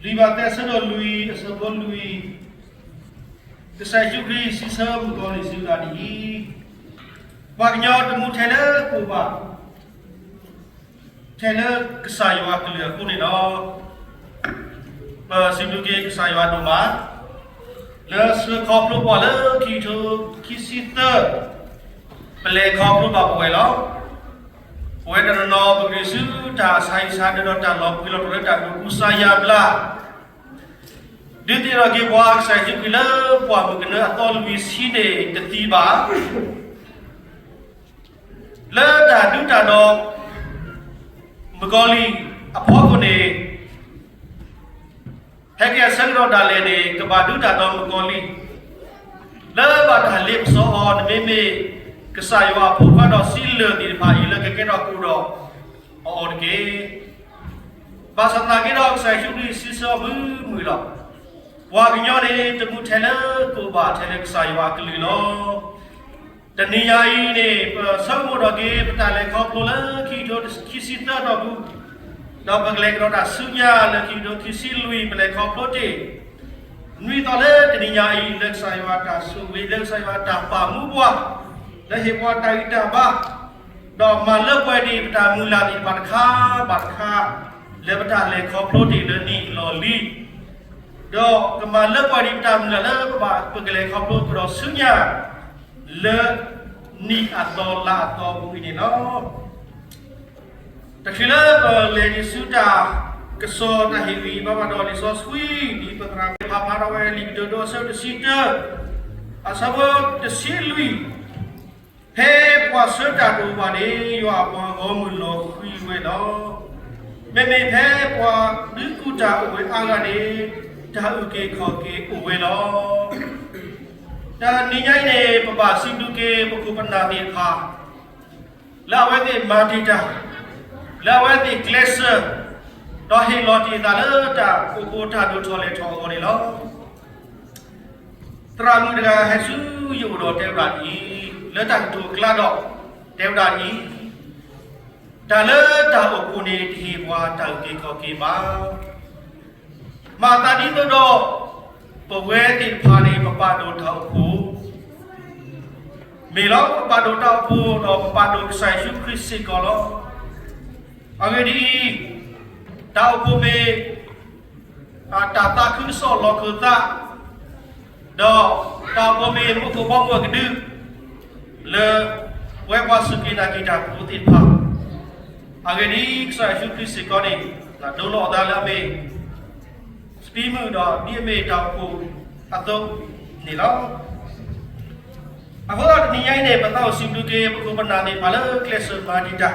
လံာ်မးသဲ အဆၢဒိၣ်လွံၢ် အဆၢဖိလွံၢ်, ကစၢ်ယ့ၣ်ၡူးခရံာ်စံးဆၢမုၣ်ကီၤလံၢ်စံးဝဲဒၣ်ဒ်အံၤ, ပှၤကညီတမူထဲလၢကိၣ်ဘၣ်, ထဲလၢကစၢ်ယွၤအကလုၢ်အဃိန့ၣ်လီၤ. ပစံးဘျုးက့ၤကစၢ်ယွၤဒိၣ်မး, လၢဆှၢခီဖျိပှၤလၢခံကထိခံဆံသၢ, ပလဲၤခီဖျိဘၣ်ပဝဲလီၤ. ပဝဲတနီၤနီၤ ပကရံၣ်ဆူတၢ်ဆါဟံၣ်ဆါဒၢးဒီး တၢ်လီၤပှံၤလီၤတီၤလၢတၢ်ဒိးကူစါယါဘျါ, ဒုးသ့ၣ်နီၣ်က့ၤပှၤကစၢ်ယ့ၣ်ၡူးခရံာ်လၢပှၢ်မုၢ်ကနၢအသီလွံၢ်ဆံန့ၣ်တသံဘၣ်. လၢတၢ်ဒုးတၢ်ဒီး မုၣ်ကီၤလံၢ်အဖီခိၣ်န့ၣ်, ဟဲက့ၤအဆၢကတီၢ်ဒၣ်လဲာ်န့ၣ် ကဘၣ်ဒုးတၢ်ဒီးမုၣ်ကီၤလံၢ် လၢဘၣ်တၢ်လ့ပစီအီၤ နမ့မ့ၢ်ကစၢ်ယွၤအဖိခွါဒီးစံးလၢာ်သ့ၣ်တဖၣ်အံၤ လၢကကဲထီၣ်ကိၣ်ဒီးအီၤတက့ၢ်. ဘၣ်ဆၣ်သနာ်က့ဒီးကစၢ်ယ့ၣ်ၡူးခရံာ်စံးဆၢမုာ်မုာ်လီၤ. ပှၤကညီန့ၣ် တမူထဲလၢကိၣ်ဘၣ် ထဲလၢကစၢ်ယွၤအကလုၢ်လီၤ. တနံၤညါအံၤန့ၣ် ပဆၢကမိၣ်ထီၣ်က့ၤ ပတၢ်လဲၤခီဖျိလၢခံကထိခံဆံသၢတီၢ်ပူၤ, ဒီးပကလဲၤကဒီးတၢ်ဆူညါလၢခံကထိခံဆံလွံၢ် ပလဲၤခီဖျိတ့ၢ် နွံသီလၢတနံၤညါအံၤ လၢကစၢ်ယွၤတၢ်ဆိၣ်ဂ့ၤ လၢကစၢ်ယွၤတၢ်ပာ်မူပှၤ, လၢဟ့ၣ်ပှၤတၢ်ဂံၢ်တၢ်ဘါ, ဒီးမၤလၢပှဲၤဒံးပတၢ်မုၢ်လၢ်သ့ၣ်တဖၣ်တခါဘၣ်တခါ, လၢပတၢ်လဲၤခီဖျိတ့ၢ်လၢနံၣ်လီၢ်လံၤ, ဒီးကမၤလၢပှဲၤဒံးပတၢ်မုၢ်လၢ်လၢပဘၣ်ပကလဲၤခီဖျိကဒီးဆူညါ လၢနံၣ်အသီလါအသီပူၤအံၤန့ၣ်လီၤ. တချုးလၢပလဲၤဒံးဆူတၢ်ကစီၣ်တၢ်ဟ့ၣ်ဂံၢ်ဘါဘၣ်ဒီးလံာ်စီဆှံ ဒ်ပသရၣ်မုၣ်ဖးဖျါထီၣ်ဝဲလံာ်ကတၢၢ်ဒိအဆၢတဆံတၢ, အဆၢဖိတဆံလွံၢ်, ဖဲပှၤဆၢတၢ်တအိၣ်ဘၣ်န့ၣ် ယွၤအပှၤဂီၢ်မုၢ်လီၤဃံၤဝဲလီၤ. မ့မ့ၢ်ဖဲပှၤဒုးကူၣ်တၢ်အိၣ်ဝဲအါဂၤန့ၣ် တၢ်အုၣ်က့ၤခီၣ်က့ၤအိၣ်ဝဲလီၤ. တနံၤညါအံၤန့ၣ် ပဘၣ်စံးဘျုးက့ၤပခိၣ်ပနၢ်သ့ၣ်တဖၣ် လၢအဝဲသ့ၣ်မၤတ့ၢ်တၢ်, လၢအဝဲသ့ၣ်ကျဲးစၢး, ဒီးဟ့ၣ်လီၤတ့ၢ်အသးလၢတၢ်အိၣ်ဖှိၣ်တၢ်ဒိၣ်ထီၣ်လဲၢ်ထီၣ်အဂီၢ်န့ၣ်လီၤ. သရၣ်မုၣ်တဂၤဟဲဆူယအိၣ်ဒီးတဲဝဲဒၣ်ဒ်အံၤ, လၢတၢ်ကတိၤအကျါဒီး တဲဝဲဒၣ်ဒ်အံၤ, တၢ်လၢတၢ်အိၣ်ဖှိၣ်န့ၣ် တဟ့ၣ်ပှၤတၢ်အုၣ်က့ၤခီၣ်က့ၤဘၣ်. မၤသးဒ်သိးဒီး ပဝဲသ့ၣ်တဖၣ်န့ၣ် ပပာ်ဒိၣ်တၢ်အိၣ်ဖှိၣ် မ့ၢ်လီၤ. ပပာ်ဒိၣ်တၢ်အိၣ်ဖှိၣ်ဒီး ပပာ်ဒိၣ်ကစၢ်ယ့ၣ်ၡူးခရံာ်စ့ၢ်ကီးလီၤ. အဂ့ၢ်ဒ်အံၤ, တၢ်အိၣ်ဖှိၣ်မ့ၢ် တၢ်သးခုကစီၣ်လီၢ်ခၢၣ်သး, ဒီးတၢ်အိၣ်ဖှိၣ်မ့ၢ်မူခိၣ်ဘီမုၢ်အကဒု, လၢပဝဲပှၤစူၢ်က့ၤနာ်က့ၤတၢ်ဖိသ့ၣ်တဖၣ်, အဂ့ၢ်ဒ်အံၤ, ကစၢ်ယ့ၣ်ၡူးခရံာ်စ့ၢ်ကီးန့ၣ် ဒိလီၤအသးလၢအမ့ၢ် စပံးမုၢ်ဒီးဒ်အမ့ၢ်တၢ်အိၣ်ဖှိၣ်အသိးန့ၣ်လီၤ. အဃိဒီးတနံၤညါအံၤန့ၣ် ပသးအိၣ်စံးဘျုးက့ၤ ပခိၣ်ပနၢ်သ့ၣ်တဖၣ်လၢကျဲးစၢးမၤတ့ၢ်တၢ်,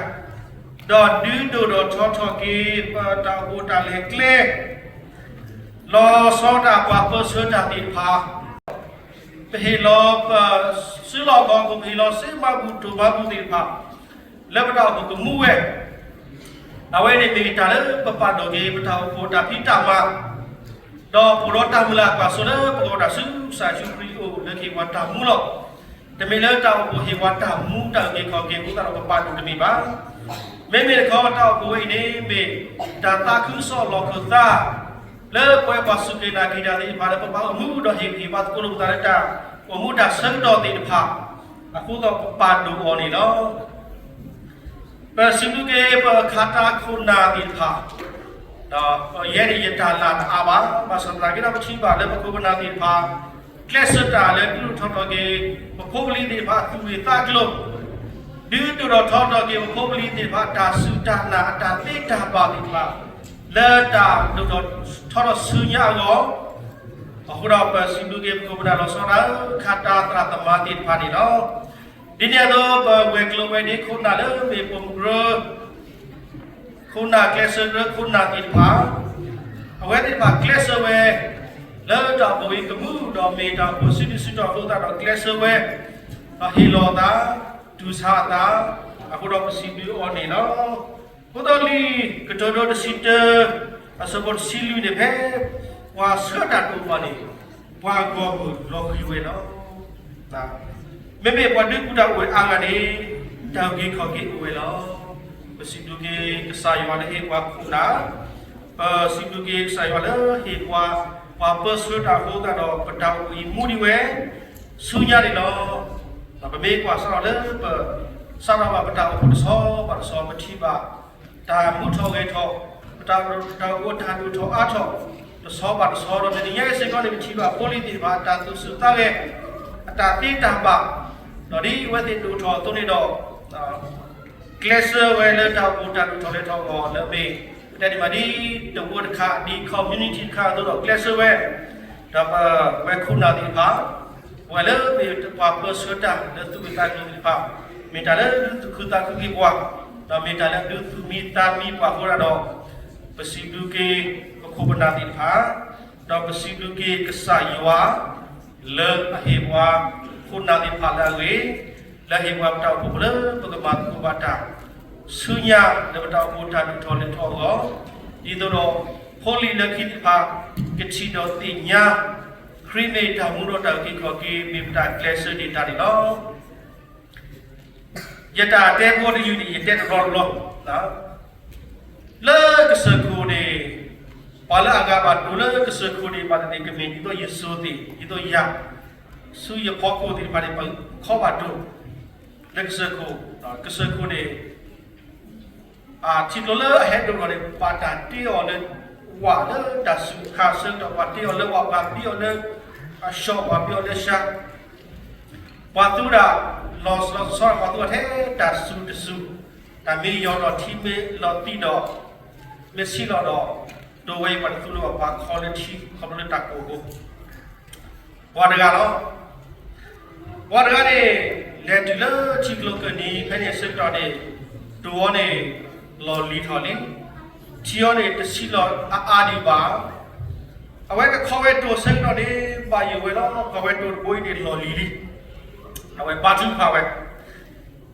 ဒီးဒုးဒိၣ်ထီၣ်ထီထီၣ်က့ၤ ပတၢ်အိၣ်ဖှိၣ်တၢ်လဲၤကျဲ လီၤဆီဒၣ်တၢ်ပှၤပၢဆှၢတၢ်သ့ၣ်တဖၣ်, ပဟ့ၣ်လီၤပစုလီၢ်ခီၣ်ခိၣ် ပဟ့ၣ်လီၤစ့မၤဘူၣ်တိၢ်မၤဘူၣ်သ့ၣ်တဖၣ် လၢပတၢ်အိၣ်ဖှိၣ်ကမူဝဲ, အဝဲန့ၣ်မ့ၢ်တၢ်လၢပပာ်ဒိၣ်က့ၤ ပတၢ်အိၣ်ဖှိၣ်တၢ်ဖံးတၢ်မၤ, ဒီးအိၣ်ဒီးတၢ်မုၢ်လၢ်ကွၢ်စိလၢပကီၢ်တၢ်ဆူကစၢ်ယ့ၣ်ၡူးခရံာ်အအိၣ် လၢကဟ့ၣ်ပှၤတၢ်မူလီၤ. တမ့ၢ်လၢတၢ်အိၣ်ဖှိၣ်ဟ့ၣ်ပှၤတၢ်မူတၢ်အုၣ်က့ၤခီၣ်က့ၤအဃိသတးဒီး ပပာ်ဒိၣ်တမ့ၢ်ဘၣ်. မ့မ့ၢ်တခီ တၢ်အိၣ်ဖှိၣ်ဝဲအံၤန့ၣ် မ့ၢ်တၢ်သးခုကစီၣ်လီၢ်ခၢၣ်သး လၢပဝဲပှၤစူၢ်က့ၤနာ်က့ၤတၢ်သ့ၣ်တဖၣ်လၢ ပဘၣ်အိၣ်မူဒီးဟ့ၣ်ဂံၢ်ဟ့ၣ်ဘါသကိးလိာ်ပသးလၢ တၢ်အိၣ်မူတၢ်ဆၢကတီၢ်သ့ၣ်တဖၣ် အဃိသတးဒီးပပာ်ဒိၣ်အီၤန့ၣ်လီၤ. ပစံးဘျုးက့ၤပခးတၢ်ခိၣ်နၢ်သ့ၣ်တဖၣ်, ဒီးယဲန့ၣ်ယတၢ်လၢ်တအါဘၣ်, ဘၣ်ဆၣ်သနာ်က့ဒီး ပထံၣ်ဘၣ်လၢပခိၣ်ပနၢ်သ့ၣ်တဖၣ် ကျဲးစၢးတၢ်လၢဒုးဒိၣ်ထီၣ်ထီထီၣ်က့ၤ ပဖိပလံၤသ့ၣ်တဖၣ်အသူၣ်ဂ့ၤသးကျိၤ, ဒုးဒိၣ်ထီၣ်ထီထီၣ်က့ၤပဖိပလံၤသ့ၣ်တဖၣ် အတၢ်စူၢ်တၢ်နာ် အတၢ်သ့တၢ်ဘၣ်သ့ၣ်တဖၣ် လၢတၢ်ဒိၣ်ထီၣ်ထီထီၣ်ဆူညါအဂီၢ်, အဃိဒီးပစံးဘျုးက့ၤပခိၣ်ပနၢ်လီၤဆီဒၣ် ခးတၢ်သရၣ်သမါသ့ၣ်တဖၣ်န့ၣ်လီၤ. ဒ်န့ၣ်အသိး ပဝဲၤကျိၤဝဲၤဒ့ခိၣ်နၢ်လၢမ့ၢ်ပိာ်မုၣ်ကရၢ ခိၣ်နၢ်ကျဲးစၢးကရၢခိၣ်နၢ်သ့ၣ်တဖၣ်, အဝဲသ့ၣ်တဖၣ်ကျဲးစၢးဝဲ လၢတၢ်အိၣ်ဖှိၣ်အံၤကမူၣ်ဒီးမ့ၢ်တၢ်အိၣ်ဖှိၣ်စုဒုၣ်စုတီၤအဃိသတးဒီးကျဲးစၢးဝဲ, ဒီးဟ့ၣ်လီၤအသး, တူၢ်ဆါအသး, အဃိဒီးပစံးဘျုးအီၤန့ၣ်လီၤ. အဃိသတးလံာ်ကတိၤဒိတဆံတၢ အဆၢဖိတဆံလွံၢ်န့ၣ် ဖဲပှၤဆှၢတၢ်တအိၣ်ဘၣ်န့ၣ် ပှၤဂီၢ်မုၢ်လီၤဃံၤဝဲလီၤ. မ့မ့ၢ်ပှၤဒုးကူၣ်တၢ်အိၣ်ဝဲအါဂၤန့ၣ် တၢ်အုၣ်က့ၤခီၣ်က့ၤအိၣ်ဝဲလီၤ. ပစံးဘျုးက့ၤကစၢ်ယွၤလၢဟ့ၣ်ပှၤခိၣ်နၢ် ပစံးဘျုးက့ၤကစၢ်ယွၤလၢဟ့ၣ်ပှၤ ပှၤပၢဆှၢတၢ်အဃိသတးဒီး ပတၢ်အိၣ်ဖှိၣ်အံၤမူဒံးဝဲ ဆူညါန့ၣ်လီၤ. ပမ့ၢ်ကွၢ်စးထီၣ်လၢပ စးထီၣ်ဘၣ်ပတၢ်အိၣ်ဖှိၣ်တဆီဘၣ်တဆီ ပထံၣ်ဘၣ် တၢ်မူထီၣ်ဂဲၤထီၣ်, ပတၢ် တၢ်အိၣ်ဖှိၣ်တၢ်ဒိၣ်ထီၣ်အါထီၣ် တဆီဘၣ်တဆီဒီး တနံၤညါအံၤစ့ၢ်ကီးန့ၣ် ပထံၣ်ဘၣ်ဖိလံၤသ့ၣ်တဖၣ် အတၢ်သူၣ်ဆူၣ်သးဂဲၤ, အတၢ်သ့တၢ်ဘၣ်, ဒီးဒ်အဝဲသ့ၣ်ဒိၣ်ထီၣ်အသိးန့ၣ်ဒီး ကျဲးစၢးဝဲလၢတၢ်အိၣ်ဖှိၣ်တၢ်ဒိၣ်ထီၣ်လဲၤထီၣ်အဂီၢ်လၢအမ့ၢ် ပတဲဒ်မးဒ်တဝၢတခါ ဒ် community တခါအသိးဒီး ကျဲးစၢးဝဲ ဒီးပဝဲခိၣ်နၢ်သ့ၣ်တဖၣ် ပဝဲလၢမ့ၢ်ပှၤပၢဆှၢတၢ်လၢသူၣ်ဂ့ၤသးကျိၤသ့ၣ်တဖၣ် မ့ၢ်တၢ်လၢဒုးသူၣ်ခုသးခုက့ၤပှၤ, ဒီးမ့ၢ်တၢ်လၢဒုးသူၣ်မံသးမံပှၤအဃိဒၣ်ဒီး ပစံးဘျုးက့ၤပခိၣ်ပနၢ်သ့ၣ်တဖၣ်, ဒီးပစံးဘျုးက့ၤကစၢ်ယွၤ လၢအဟ့ၣ်ပှၤခိၣ်နၢ်သ့ၣ်တဖၣ်လၢအဂ့ၤ, လၢအဟ့ၣ်ပှၤပတၢ်အိၣ်ဖှိၣ်ဖိလၢပကမၤသကိးဘၣ်တၢ် ဆူညါလၢပတၢ်အိၣ်ဖှိၣ်တၢ်ဒိၣ်ထီၣ်လဲၤထီၣ်အဂီၢ်, ဒ်သိးဒီးဖိလံၤလၢခံသ့ၣ်တဖၣ် ကထံၣ်ဒီးသ့ၣ်ညါ ခရံာ်မ့ၢ်တၢ်မူဒီးတၢ်အုၣ်က့ၤခီၣ်က့ၤ မ့ၢ်ပတၢ်ကျဲးစၢးဒံးတၢ်န့ၣ်လီၤ. ယတၢ်တဲဖိတယုၢ်န့ၣ် ယတဲတဘျီတဘျီ, လၢကစၢၢ်ခိၣ်န့ၣ် ပှၤလၢအဂၤဘၣ်ဒိလၢကစၢၢ်ခိၣ်န့ၣ် ဘၣ်တသ့ၣ်ကမ့ၢ်ဒ်သိးယစိၤသ့ၣ် ဒ်သိးယၤ, ဆူယဖီခိၣ်သ့ၣ်တဖၣ်န့ၣ် ပခီဘၣ်ဒိ လၢကစၢၢ်ခိၣ်, ကစၢၢ်ခိၣ်န့ၣ် ထံကျိလၢအဟဲဒိၣ်ထီၣ်န့ၣ် ပှၤတၢ်တ့အီၤလၢဝၣ်လၢတၢ်စူၤခါဆၢကတီၢ် ပှၤတ့အီၤလၢဝၣ် ပှၤဘံအီၤလၢအဆှီ ပှၤဘံအီၤလၢဆှါ ပှၤသူဝဲဒၣ် လီၤလီၤဆီဆီ ပှၤသူဝဲထဲတၢ်စူၤတစူၤ, တၢ်မ့ၢ်ယီၤဒီးထံမ့ၢ်လီၤသံဒီး မ့ၢ်ဆံးလီၤဒီး ဒိဝဲအံၤပှၤတသူလၢၤဘၣ် ပှၤခီလၢထံ ခီဖျိလၢတၢ်ကိၢ်အဃိ ပှၤတဂၤလီၤ. ပှၤတဂၤန့ၣ် လဲၤတုၤလၢထံကျိကၢၢ်နံၤ ဖဲန့ၣ်အဆၢကတီၢ်န့ၣ် တိၤအီၤန့ၣ် လီၢ်လံၤထီၣ်လံ, ထံအီၤန့ၣ် တဆံးလီၤအါအါဒံးဘၣ်. အဝဲကခီဝဲတိၤအဆၢကတီၢ်န့ၣ် ဘၣ်ယိၣ်ဝဲလီၤ. ခီဝဲတိၤတဘိအံၤန့ၣ် လီၢ်လံၤလံ, အဝဲဘါထုကဖၣ်ဝဲ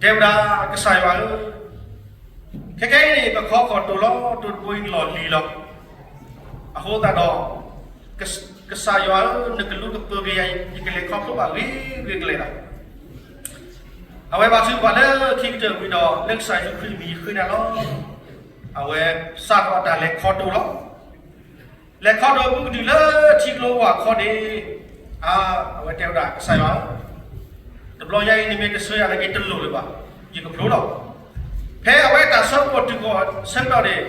တဲဝဲဒၣ် ကစၢ်ယွၤဧၢ, ခဲကနံၣ်အံၤန့ၣ် ပခီခီၣ်တိၤလီၤ, တိၤတဘိအံၤန့ၣ်လီၢ်လံၤလီၤ. အဃိသတးဒီး ကစၢ်ယွၤဧၢ, နကလူၤကပၢၤက့ၤယၤ, ယကလဲၤခီဖျိဘၣ်ဂ့ၤဂ့ၤကလဲာ်လီၤ. အဝဲဘါထုကဖၣ်လၢခံကတၢၢ်ဝံၤဒီး လၢကစၢ်ယ့ၣ်ၡူးခရံာ်အမံၤယဃ့နၤလီၤ. အဝဲစးထီၣ်တၢ်လဲၤခီတိၤလီၤ. လဲၤခီတိၤပူၤကတုၤလၢထံကျိဝၣ်ခီန့ၣ်, အဝဲတဲဝဲဒၣ် ကစၢ်ယွၤဧၢ, တဘျီညါအံၤ နမ့ၢ်တဆှၢယၤနာ်က့ တလိၣ်လၢၤဘၣ်, ယကဖျိလီၤ. ဖဲအဝဲတၢ်ဆၢကတီၢ်တုၤဃီၤဆၢကတီၢ်န့ၣ်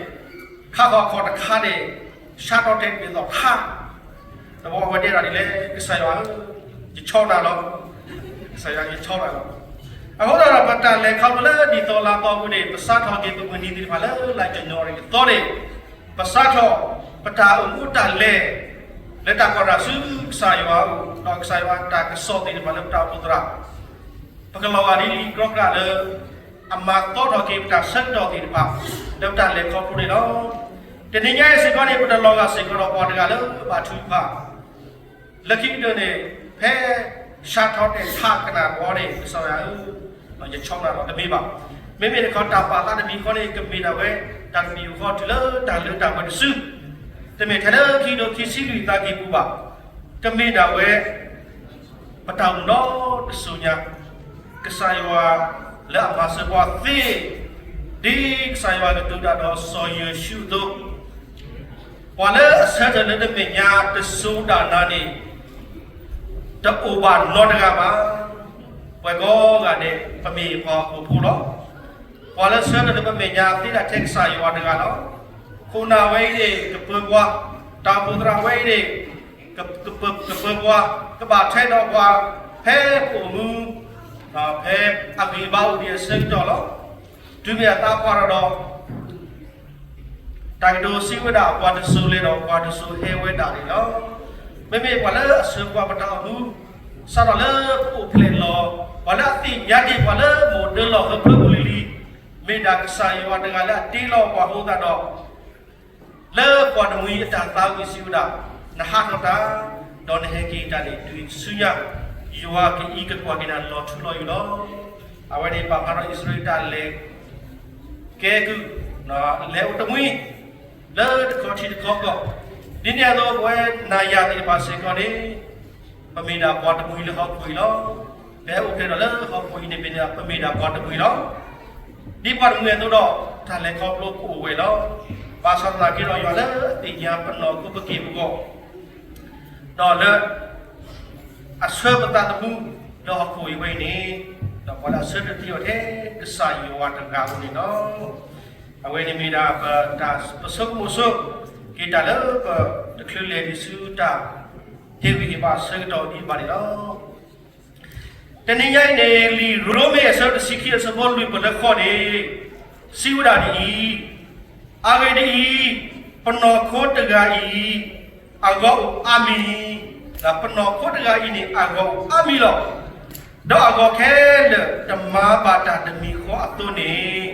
ခါဃီၤခီၣ်တခါန့ၣ် ဆါတီၢ်တဲာ်ဒ်သိးဖး, တဘျီအဝဲတဲဒၣ်ဒ်လဲၣ်, ကစၢ်ယွၤဧၢ, ယဆီၣ်နၤလီၤ. ကစၢ်ယွၤ ယဆီၣ်နၤလီၤ. အဃိသတးဒီး ပတၢ်လဲၤခီဖျိလၢနံၣ်သီလါသီအပူၤန့ၣ် ပစးထီၣ်က့ၤပမုၢ်နံၤသ့ၣ်တဖၣ်လၢ လါယနူၤအါရံၤအသီန့ၣ် ပစးထီၣ် ပတၢ်အိၣ်မူတၢ်လဲၤ လၢတၢ်ကွၢ်တၢ်ဆူကစၢ်ယွၤအအိၣ် ဒီးကစၢ်ယွၤတၢ်ကစီၣ်သ့ၣ်တဖၣ်လၢပတၢ်အိၣ်ဖှိၣ်သရၣ် ပကလီၤဂာ်ဒ်လံာ်ကြီကြၣ်လၢ အမၤသီထီၣ်က့ၤပတၢ်ဆၢကတီၢ်သ့ၣ်တဖၣ် လၢပတၢ်လဲၤခီဖျိန့ၣ်လီၤ. တနံၤညါအံၤစ့ၢ်ကီးန့ၣ် ပတလီၤဂာ်စ့ၢ်ကီးဒီးပှၤတဂၤလၢဘါထုကဖၣ် လၢခံကတၢၢ်န့ၣ် ဖဲဆါထီၣ်တဲာ်ဖးကနၣ်ဘီန့ၣ် ကစၢ်ယွၤဧၢ, ယဆီၣ်နၤလီၤ တမ့ၢ်ဘၣ်. မ့မ့ၢ်တခီ တၢ်ပာ်သးတမံၤဃီန့ၣ် ကမ့ၢ်ဒၣ်ဝဲ တၢ်တမံၤဃီတုၤလၢတၢ်လၢတၢ်ပှဲၤတစု, တမ့ၢ်ထဲလၢခံကထိခံဆံလွံၢ်သီကံၢ်ပူၤဘၣ်. ကမ့ၢ်ဒၣ်ဝဲ ပတၢ်အိၣ်မူနီတစိၤညါ ကစၢ်ယွၤလၢအမၤစၢၤပှၤသ့, ဒ်ကစၢ်ယွၤကတိၤတၢ်ဒီးစီၤယိၤၡူအသိး, ပှၤလၢအဆၢထၢၣ်လၢတမဲာ်ညါတစိၤဒၣ်နၤန့ၣ် တအိၣ်ဘၣ်နီတဂၤဘၣ်. ပှၤကိးဂၤဒဲး ပမ့ၢ်ပှၤဟီၣ်ခိၣ်ဖိလီၤ. ပှၤလၢဆၢထၢၣ်လၢပမဲာ်ညါသ့ဒၣ်ထဲကစၢ်ယွၤတဂၤလီၤ. ခိၣ်နၢ်ဝဲအံၤန့ၣ် ကပၢၤပှၤ, တၢ်အိၣ်ဖှိၣ်သရၣ်ဝဲအံၤန့ၣ် ကပၢၤပှၤ, ကဘၣ်ထွဲဒီးပှၤ ဖဲပအိၣ်မူ ဖဲအဂံၢ်ဘါအိၣ်ဒံးအဆၢကတီၢ်လီၤ. တုၤမ့ၢ်အသးပှၢ်ထီၣ်ဒီး တၢ်ကတိၤစံးဝဲဒၣ် ပှၤတစိၤလဲၤဒီးပှၤတစိၤဟဲဝဲဒၣ်န့ၣ်လီၤ. မ့မ့ၢ်ပှၤလၢအဆှၢပှၤပတၢ်အိၣ်မူ စးထီၣ်လၢပအိၣ်ဖျဲၣ်လီၤ, ပှၤလၢအသ့ၣ်ညါတ့ၢ်ပှၤလၢမိၢ်ဒၢလီၢ်ဟၢဖၢပူၤလံၤလံၤ, မ့ၢ်ဒၣ်ကစၢ်ယွၤတဂၤလၢအတ့လီၤပှၤအဃိသတးဒီး လၢပှၤတမှံၤအတၢ်သးဝံၣ်စံးဝဲဒၣ်, နဟးထီၣ်တၢ်, ဒီးနဟဲက့ၤတၢ်န့ၣ် တုၤဆူညါ ယွၤကအံးကကွၢ်က့ၤနၤလီၤထူလီၤယိာ်လီၤ. အဝဲန့ၣ်ပာ်ဖျါထီၣ်အံၣ်စရ့လးတၢ်လဲၤ ကဲကုၢ်, လဲၤအိၣ်တမှံၤ လၢတခီထံတခီကီၢ်, ဒ်န့ၣ်အသိးပဝဲနၤယၤသ့ၣ်တဖၣ်စ့ၢ်ကီးန့ၣ် ပမ့ၢ်ဒၣ်ပှၤတမှံၤလၢဟီၣ်ခိၣ်အံၤလီၤ. ပဟဲအိၣ်ဖျဲၣ်ဒီးလၢဟီၣ်ခိၣ်အံၤန့ၣ် ပမ့ၢ်ဒၣ်ပှၤတမှံၤလီၤ. ဒ်ပှၤတမှံၤအသိးဒီး တၢ်လဲၤခီဖျိကအိၣ်ဝဲလီၤ. ဘၣ်ဆၣ်သနာ်က့ဒီး ယွၤလၢအသ့ၣ်ညါပနီၢ်ခိပက့ၢ်ပဂီၢ်, ဒီးလၢ အဆှၢပသးသမူလၢဟီၣ်ခိၣ်အံၤဝဲအံၤန့ၣ်, ဒီးပှၤလၢအဆၢထၢၣ်ထံအီၤထဲကစၢ်ယွၤတဂၤဧိၤန့ၣ်လီၤ. အဝဲန့ၣ်မ့ၢ်ဒၣ်ပတၢ်ပဆိကမိၣ်ဆိ က့ၤတၢ်လၢပတချုးလဲၤဒံးဆူတၢ် ဟ့ၣ်ဂံၢ်ဟ့ၣ်ဘါအဆၢကတီၢ်ဒံးဘၣ်န့ၣ်လီၤ. တနံၤညါအံၤန့ၣ် လံာ်ရိမ့ၤအဆၢတဆံခံအဆၢဖိလွံၢ်ပၢၢ်လၢဃိးန့ၣ် စံးဝဲဒၣ်ဒ်အံၤ, အဂ့ၢ်ဒ်အံၤ, ပနီၢ်ခိတဂၤအံၤ အဂီၢ်အိၣ်အါမံၤ, ဒီးပနီၢ်ခိတဂၤအံၤန့ၣ် အဂီၢ်အိၣ်အါမံၤလီၤ. ဒီးအဂီၢ်ခဲလၢာ်တမၤဘၣ်တၢ်တမံၤဃီအသိးန့ၣ်,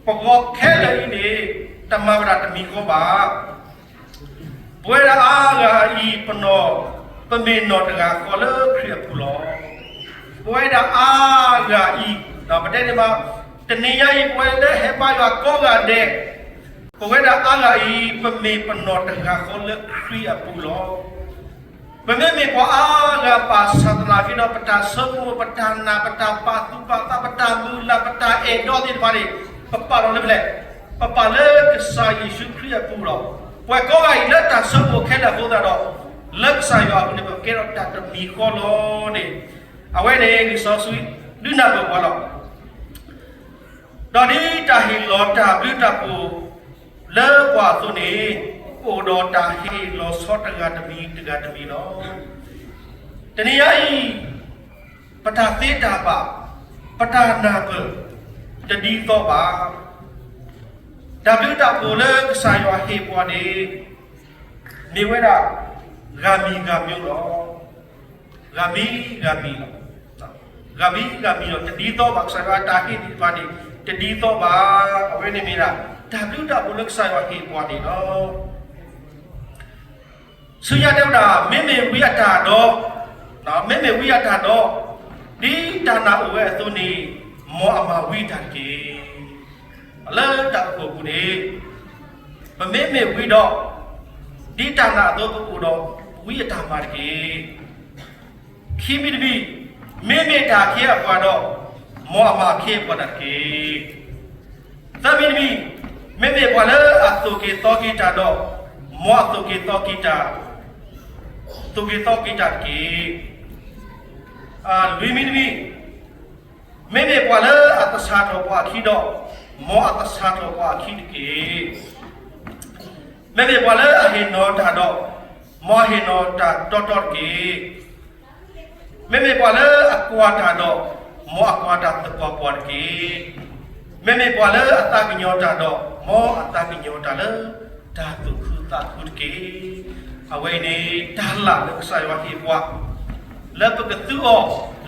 ပဂီၢ်ခဲလၢာ်အံၤန့ၣ် တမၤဘၣ်တၢ်တမံၤဃီဘၣ်. ပဝဲဒၣ်အါဂၤအံၤ ပနီၢ်, ပမ့ၢ်နီၢ်တဂၤဃီလၢခရံာ်အပူၤလီၤ. ပဝဲဒၣ်အါဂၤအံၤ, ဒီးပတဲန့ၣ်မး, တနံၤညါအံၤ ပဝဲလၢဟဲဘါယွၤကိးဂၤဒဲး, ပဝဲဒၣ်အါဂၤအံၤ ပမ့ၢ်ပနီၢ်တဂၤဃီလၢခရံာ်အပူၤလီၤ. ပမ့မ့ၢ်ပှၤအါဂၤဘၣ်ဆၣ်သနာ်က့ဒီး ပတၢ်ဆိကမိၣ် ပတၢ်နာ် ပတၢ်ပာ်သူၣ်ပာ်သး ပတၢ်မုၢ်လၢ် ပတၢ်အဲၣ်ဒိးသ့ၣ်တဖၣ်န့ၣ် ပပာ်လီၤလၢဖဲလဲၣ်, ပပာ်လၢကစၢ်ယ့ၣ်ၡူးခရံာ်အပူၤလီၤ. ပဝဲကိးဂၤအံၤလၢတၢ်ဆိကမိၣ်ခဲလၢာ်အဃိသတးဒီး လၢကစၢ်ယွၤအပူၤန့ၣ် ပကဲထီၣ်တၢ်တမံၤဃီလီၤန့ၣ်, အဝဲန့ၣ်လံာ်စီဆှံ ဒုးနၢ်ပၢၢ်ပှၤလီၤ. ဒီးဒ်တၢ်ဟ့ၣ်လီၤတၢ်ဘျုးတၢ်ဖှိၣ်လၢပှၤအသိးန့ၣ်, အိၣ်ဒီးတၢ်ဟ့ၣ်လီၤဆီတဂၤတမံၤတဂၤတမံၤလီၤ. တနံၤညါအံၤ, ပတၢ်သ့တၢ်ဘၣ်, ပတၢ်နၢ်ပၢၢ်, တဒ်သိးဘၣ်. တၢ်ဘျုးတၢ်ဖှိၣ်လၢကစၢ်ယွၤဟ့ၣ်ပှၤန့ၣ် မ့ၢ်ဝဲဒၣ် ဂၤမံၤဂၤမံၤလီၤ. ဂၤမံၤဂၤမံၤလီၤ. ဂၤမံၤဂၤမံၤလီၤ. တဒ်သိးဘၣ် ကစၢ်ယွၤအတၢ်ဟ့ၣ်သ့ၣ်တဖၣ်န့ၣ် တဒ်သိးဘၣ်. အဝဲန့ၣ်မ့ၢ်ဒၣ် တၢ်ဘျုးတၢ်ဖှိၣ်လၢကစၢ်ယွၤဟ့ၣ်ပှၤန့ၣ်လီၤ. ဆူညါတဲဝဲဒၣ် မ့မ့ၢ်ဝံအတၢ်ဒီး, မ့မ့ၢ်ဝံအတၢ်ဒီး, ဒ်တၢ်နာ်အိၣ်ဝဲအသိးန့ၣ်, မ်အမၤဝံအတၢ်တက့ၢ်. လၢတၢ်အိၣ်ဖှိၣ်ပူၤန့ၣ်, ပမ့မ့ၢ်ဝံဒီး, ဒ်တၢ်နာ်အသိးပအိၣ်ဒီး, ဝံအတၢ်မၤတက့ၢ်. ခံမံၤတမံၤ, မ့မ့ၢ်တၢ်အခ့အပှၤဒီး, မ်အမၤအခ့အပှၤတၢ်တက့ၢ်. သၢမံၤတမံၤ, မ့မ့ၢ်ပှၤလၢအသိၣ်က့ၤသီက့ၤတၢ်ဒီး, မ်အသိၣ်က့ၤသီက့ၤတၢ်, သိၣ်က့ၤသီက့ၤတၢ်တက့ၢ်. လွံၢ်မံၤတမံၤ, မ့မ့ၢ်ပှၤလၢအသဆၣ်ထီၣ်ပှၤအခံဒီး, မ်အသဆၣ်ထီၣ်ပှၤအခံတက့ၢ်. မ့မ့ၢ်ပှၤလၢအဟ့ၣ်နီၤတၢ်ဒီး, မ်အဟ့ၣ်နီၤတၢ်တီတီတက့ၢ်. မ့မ့ၢ်ပှၤလၢအကွၢ်တၢ်ဒီး, မ်အကွၢ်တၢ်သပှၢ်ပှၢ်တက့ၢ်. မ့မ့ၢ်ပှၤလၢအသးကညီၤတၢ်ဒီး, မ်အသးကညီၤတၢ်လၢတၢ်သူၣ်ခုသးခုတက့ၢ်. အဝဲအံၤန့ၣ် တၢ်လၢ်လၢကစၢ်ယွၤဟ့ၣ်ပှၤ, လၢပကသူအီၤ,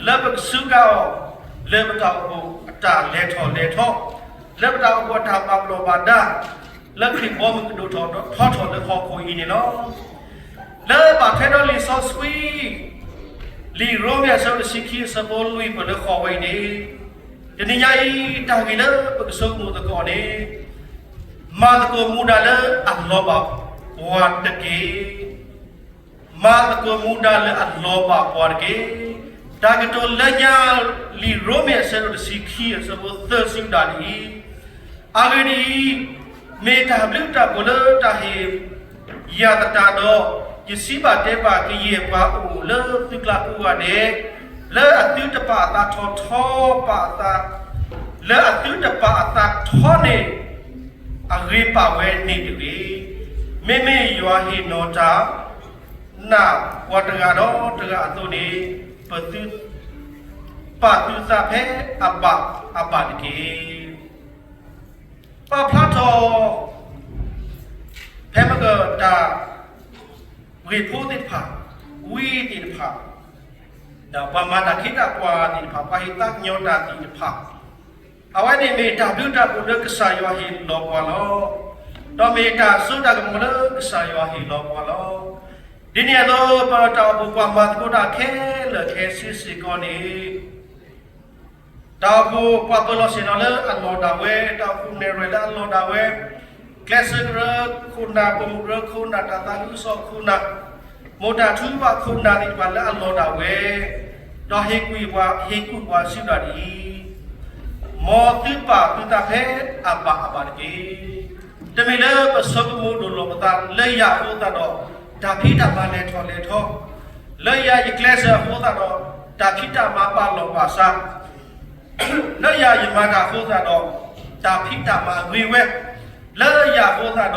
လၢပကစူးကါအီၤ, လၢပတၢ်အိၣ်ဖှိၣ်အတၢ်လဲၤထီၣ်လဲၤထီ, လၢပတၢ်အိၣ်ဖှိၣ်အတၢ်ပာ်ပနီၣ်ဘၣ်ဒါ, လၢခရံာ်ဘီမုၢ်ကဒိၣ်ထီၣ်ထီထီၣ်လၢဟီၣ်ခိၣ်အံၤန့ၣ်လီၤ. လၢဘၣ်ထွဲဒီးလံာ်စီဆှံ, လံာ်ရိမ့ၤအဆၢတဆံခံအဆၢဖိလွံၢ်ပၢၢ်လၢဃိးဝဲအံၤန့ၣ်, တနံၤညါအံၤ တၢ်ဂ့ၢ်လၢပကဆိကမိၣ်သကိးန့ၣ်, မၤသကိးမူဒါလၢအလီၤဘၣ်ပှၤတက့ၢ်. မၤသကိးမူဒါလၢအလီၤဘၣ်ပှၤတက့ၢ်. တၢ်ကတိၤလၢညါ လံာ်ရိမ့ၤအဆၢဒိၣ်တဆံခံအဆၢဖိသၢစံးဝဲဒၣ်ဒ်အံၤ, အဂ့ၢ်ဒ်အံၤ, မ့ၢ်တၢ်ဘျုးတၢ်ဖှိၣ်လၢတၢ်ဟ့ၣ်ယၤသတးဒီး, ယစံးဘၣ်တဲဘၣ်ကယဲၢ်ပှၤအိၣ်လၢသုကျါကိးဂၤဒဲး, လၢအသုတပာ်အသးထီထီပာ်အသး, လၢအသုတပာ်အသးထီန့ၣ် အဂ့ၤပာ်ဝဲန့ၣ်တဂ့ၤ. မ့မ့ၢ်ယွၤဟ့ၣ်နီၤတၢ် နာ်ပှၤတဂၤဒီးတဂၤအသိးန့ၣ်, ပသု ပာ်သုသးဖဲအဘၣ်အဘၣ်တက့ၢ်. ပာ်ဖျါထီၣ် ဖဲမ့ၢ်ကတၢ် ဂ့ၢ်ဖိသ့ၣ်တဖၣ်, ဝံသ့ၣ်တဖၣ်, ဒီးပှၤမၤတၢ်ခ့တၢ်ပှၤသ့ၣ်တဖၣ်, ပှၤဟ့ၣ်သးကညီၤတၢ်သ့ၣ်တဖၣ်, အဝဲန့ၣ်မ့ၢ်တၢ်ဘျုးတၢ်ဖှိၣ်လၢကစၢ်ယွၤဟ့ၣ်လီၤပှၤလီၤ. ဒီးမ့ၢ်တၢ်စိတၢ်ကမီၤလၢကစၢ်ယွၤဟ့ၣ်လီၤပှၤလီၤ. ဒ်န့ၣ်အသိး ပတၢ်အိၣ်ဖှိၣ်ပှၤမၤသကိးတၢ်ခဲလၢာ်ခဲဆ့စ့ၢ်ကီးန့ၣ်, တၢ်အိၣ်ဖှိၣ်ပှၤပၢၤလီၢ်ဆ့ၣ်နီၤလၢအလီၢ်ဒၣ်ဝဲ, တၢ်အိၣ်ဖှိၣ်နဲၣ်ရွဲၣ်လၢအလီၢ်ဒၣ်ဝဲ, ကျဲးစၢးကရၢခိၣ်နၢ်, ပိာ်မုၣ်ကရၢခိၣ်နၢ်, တၢ်သးခုကစီၣ်ခိၣ်နၢ်, မိၢ်တၢ်ထုကဖၣ်ခိၣ်နၢ်သ့ၣ်တဖၣ်လၢအလီၢ်ဒၣ်ဝဲ, ဒီးဟ့ၣ်ကူၣ်ပှၤ, ဟ့ၣ်ကူၣ်ပှၤစံးဒၣ်ဒ်အံၤ, မ်သုပာ်သုသးဖဲအဘၣ်အဘၣ်တက့ၢ်. တမ့ၢ်လၢပဆိကမိၣ်ဒိၣ်လီၤပသးလၢယၤအဃိသတးဒီး တၢ်ဖံးတၢ်မၤလဲၤထီၣ်လဲၤထီ, လၢယၤယကျဲးစၢးအဃိသတးဒီး တၢ်ဖံးတၢ်မၤပာ်လီၤပာ်စး, လၢယၤယမၤတၢ်အဃိသတးဒီး တၢ်ဖံးတၢ်မၤဂ့ၤဝဲ, လၢယၤအဃိသတး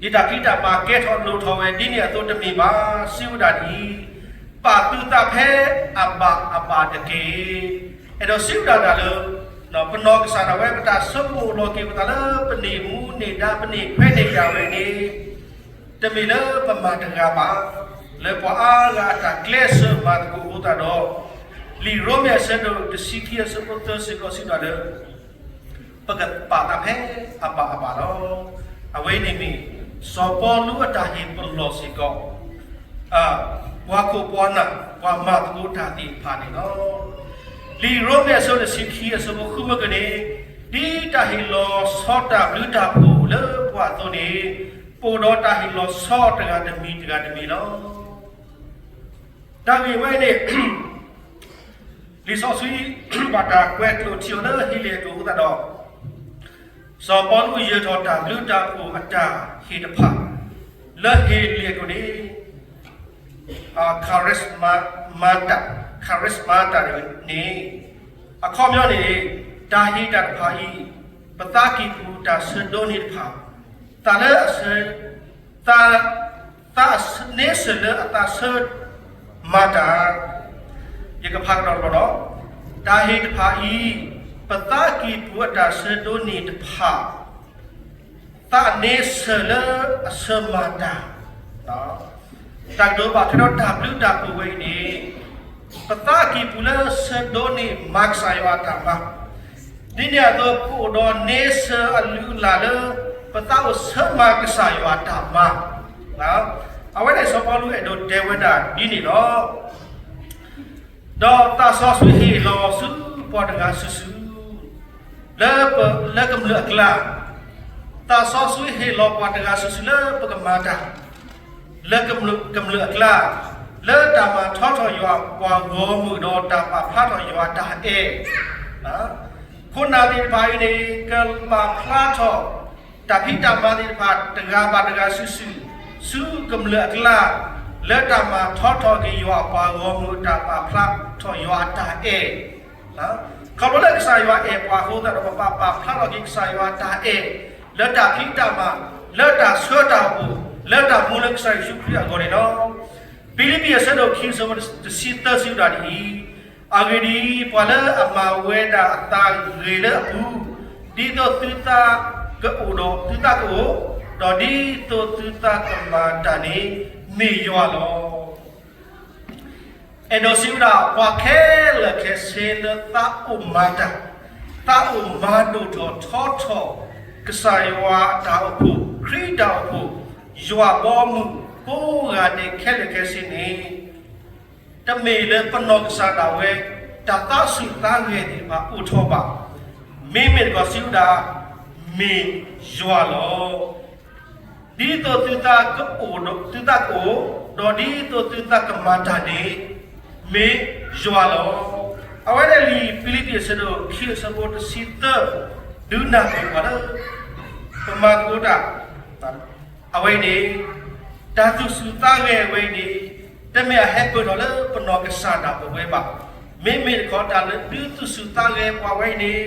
ဒီး ယတၢ်ဖံးတၢ်မၤကဲထီၣ်လိၣ်ထီၣ်ဝဲ ဒ်န့ၣ်အသိးတမ့ၢ်ဘၣ်, စံးဝဲဒၣ်ဒ်အံၤ, ပာ်သုသးဖဲအဘၣ်အဘၣ်တက့ၢ်. အဲၣ်ဒိးစံးဝဲဒၣ်တၢ်လၢ ပနီၢ်ကစၢ်ဒၣ်ဝဲ ပတၢ်ဆိကမိၣ်လီၤက့ၤပသးလၢပန့ၢ်မူန့ၢ်ဒါ ပန့ၢ်ခွဲးန့ၢ်ယာ်ဝဲန့ၣ် တမ့ၢ်လၢပမၤတဂၤဘၣ်, လၢပှၤအါဂၤအတၢ်ကျဲးစၢးမၤသကိးအဃိသတးဒီး, လံာ်ရိမ့ၤအဆၢဒိၣ်တဆံခံအဆၢဖိသၢစ့ၢ်ကီးစံးဝဲဒၣ်လၢ ပကပာ်သးဖဲအဘၣ်အဘၣ်လီၤ. အဝဲန့ၣ်မ့ၢ် စီၤပီလူးအတၢ်ဟ့ၣ်ပလီၢ်စ့ၢ်ကီး ပှၤခိၣ်ပှၤနၢ် ပှၤမၤသကိးတၢ်သ့ၣ်တဖၣ်န့ၣ်လီၤ. လံာ်ရိမ့ၤအဆၢဒိၣ်တဆံခံအဆၢဖိဃုမ့ၢ်ကန့ၣ်, ဒ်တၢ်ဟ့ၣ်လီၤဆီတၢ်ဘျုးတၢ်ဖှိၣ်လၢပှၤအသိးန့ၣ်, ပအိၣ်ဒီးတၢ်ဟ့ၣ်လီၤဆီတဂၤတမံၤတဂၤတမံၤလီၤ. တၢ်ဂ့ၢ်ဝဲန့ၣ် လံာ်စီဆှံ ဘၣ်တၢ်ကွဲးကျိာ်ထံအီၤလၢဟ့လ့ၣ်အကျိာ်အဃိသတးဒီး, စီၤပီလူးယၢၤထီၣ်တၢ်ဘျုးတၢ်ဖှိၣ်အတၢ်ဟ့ၣ်တဖၣ် လၢဟ့လ့ၣ်အကျိာ်န့ၣ် charismata, charismata န့ၣ် အခီပညီန့ၣ် တၢ်ဟ့ၣ်တၢ်တဖၣ်အံၤ ပသးကံၢ်ပူၤတၢ်ဆၢဒိးန့ၢ်တဖၣ်, သးလၢအဆၢ သး သးန့ဆၢၣ်လၢအသးဆၢမၤတၢ်, ယကဖးကဒီးတဘျီဒီး, တၢ်ဟ့ၣ်တဖၣ်အံၤ ပသးကံၢ်ပူၤအတၢ်ဆၢဒိးန့ၢ်တဖၣ် သးန့ဆၢၣ်လၢအဆၢမၤတၢ်, တၢ်ကတိၤဘၣ်ထွဲဒီးတၢ်ဘျုးတၢ်ဖှိၣ်ဝဲအံၤန့ၣ်, ပသးကံၢ်ပူၤလၢဆၢဒိးန့ၢ်မၤကစၢ်ယွၤအတၢ်မၤ, ဒ်န့ၣ်အသိး ပအိၣ်ဒီးန့ဆၢၣ်အလုၢ်အလၢ်လၢ ပသးအိၣ်ဆၢမၤကစၢ်ယွၤအတၢ်မၤ, အဝဲန့ၣ်စီၤပီလူးအဲၣ်ဒိးတဲဝဲဒၣ်ဒ်န့ၣ်လီၤ. ဒီးသးစီဆှံဟ့ၣ်လီၤဆူပှၤတဂၤစုာ်စုာ် လၢပ လၢကမျၢၢ်အကျါ, သးစီဆှံဟ့ၣ်လီၤပှၤတဂၤစုာ်စုာ်လၢပကမၤတၢ်, လၢကမျၢၢ်အကျါ, လၢတၢ်မၤထီထီၣ်ယွၤပှၤဂီၢ်မုၢ်ဒီးတၢ်ပာ်ဖျါထီၣ်ယွၤတၢ်အဲၣ်, ခိၣ်နၢ်သ့ၣ်တဖၣ်အံၤန့ၣ် ကပာ်ဖျါထီၣ် တၢ်ဖံးတၢ်မၤသ့ၣ်တဖၣ် တဂၤဘၣ်တဂၤစုာ်စုာ်, ဆူကမျၢၢ်အကျါ, လၢတၢ်မၤထီထီၣ်က့ၤယွၤအပှၤဂီၢ်မုၢ် တၢ်ပာ်ဖျါထီၣ်ယွၤအတၢ်အဲၣ်, ခီဖျိလၢကစၢ်ယွၤအဲၣ်ပှၤအဃိသတးဒီး ပပာ်ဖျါထီၣ်က့ၤကစၢ်ယွၤအတၢ်အဲၣ်, လၢတၢ်ဖံးတၢ်မၤ, လၢတၢ်ဆှၢတၢ်အိၣ်ဖှိၣ်, လၢတၢ်မူလၢကစၢ်ယ့ၣ်ၡူးခရံာ်အဂီၢ်န့ၣ်လီၤ. ဖံလံးပံၤအဆၢဒိၣ်ခံအဆၢဖိတဆံသၢစံးဝဲဒၣ်ဒ်အံၤ, အဂ့ၢ်ဒ်အံၤ, ပှၤလၢအမၤဝဲဒၣ်အသးဂ့ၤလၢအပူၤ, ဒ်သိးသုသးကအိၣ်ဒီးသုသးကအိၣ်, ဒီးဒ်သိးသုသးကမၤတၢ်န့ၣ် မ့ၢ်ယွၤလီၤ. အဲၣ်ဒိးစံးဝဲဒၣ် ပှၤခဲလၢာ်ခဲဆ့လၢသးအိၣ်မၤတၢ်, သးအိၣ်မၤဒိၣ်ထီၣ်ထီထီၣ် ကစၢ်ယွၤအတၢ်အိၣ်ဖှိၣ်, ခရံာ်တၢ်အိၣ်ဖှိၣ်, ယွၤဘီမုၢ်ကိးဂၤဒဲးခဲလၢာ်ခဲဆ့န့ၣ် တမ့ၢ်လၢပနီၢ်ကစၢ်ဒၣ်ဝဲ တၢ်သးဆူၣ်သးဂဲၤသ့ၣ်တဖၣ်အိၣ်ထီၣ်ဘၣ်. မ့မ့ၢ်တခီစံးဝဲဒၣ် မ့ၢ်ယွၤလီၤ. ဒ်သိးသုသးကအိၣ်, သုသးကအိၣ်, ဒီးဒ်သိးသုသးကမၤတၢ်န့ၣ် မ့ၢ်ယွၤလီၤ. အဝဲန့ၣ်လံာ်ဖံလံးပံၤအဆၢဒိၣ်ခံအဆၢဖိတဆံသၢ ဒုးနၢ်ပၢၢ်ပှၤလၢ ပမၤသကိးတၢ် အဝဲအံၤန့ၣ် တၢ်သူၣ်ဆူၣ်သးဂဲၤဝဲအံၤန့ၣ် တမ့ၢ်အဟဲပၢၢ်ထီၣ်လၢပနီၢ်ကစၢ်ဒၣ်ပဝဲဘၣ်. မ့မ့ၢ်တခီတၢ်လၢဒုးသူၣ်ဆူၣ်သးဂဲၤပှၤဝဲအံၤန့ၣ်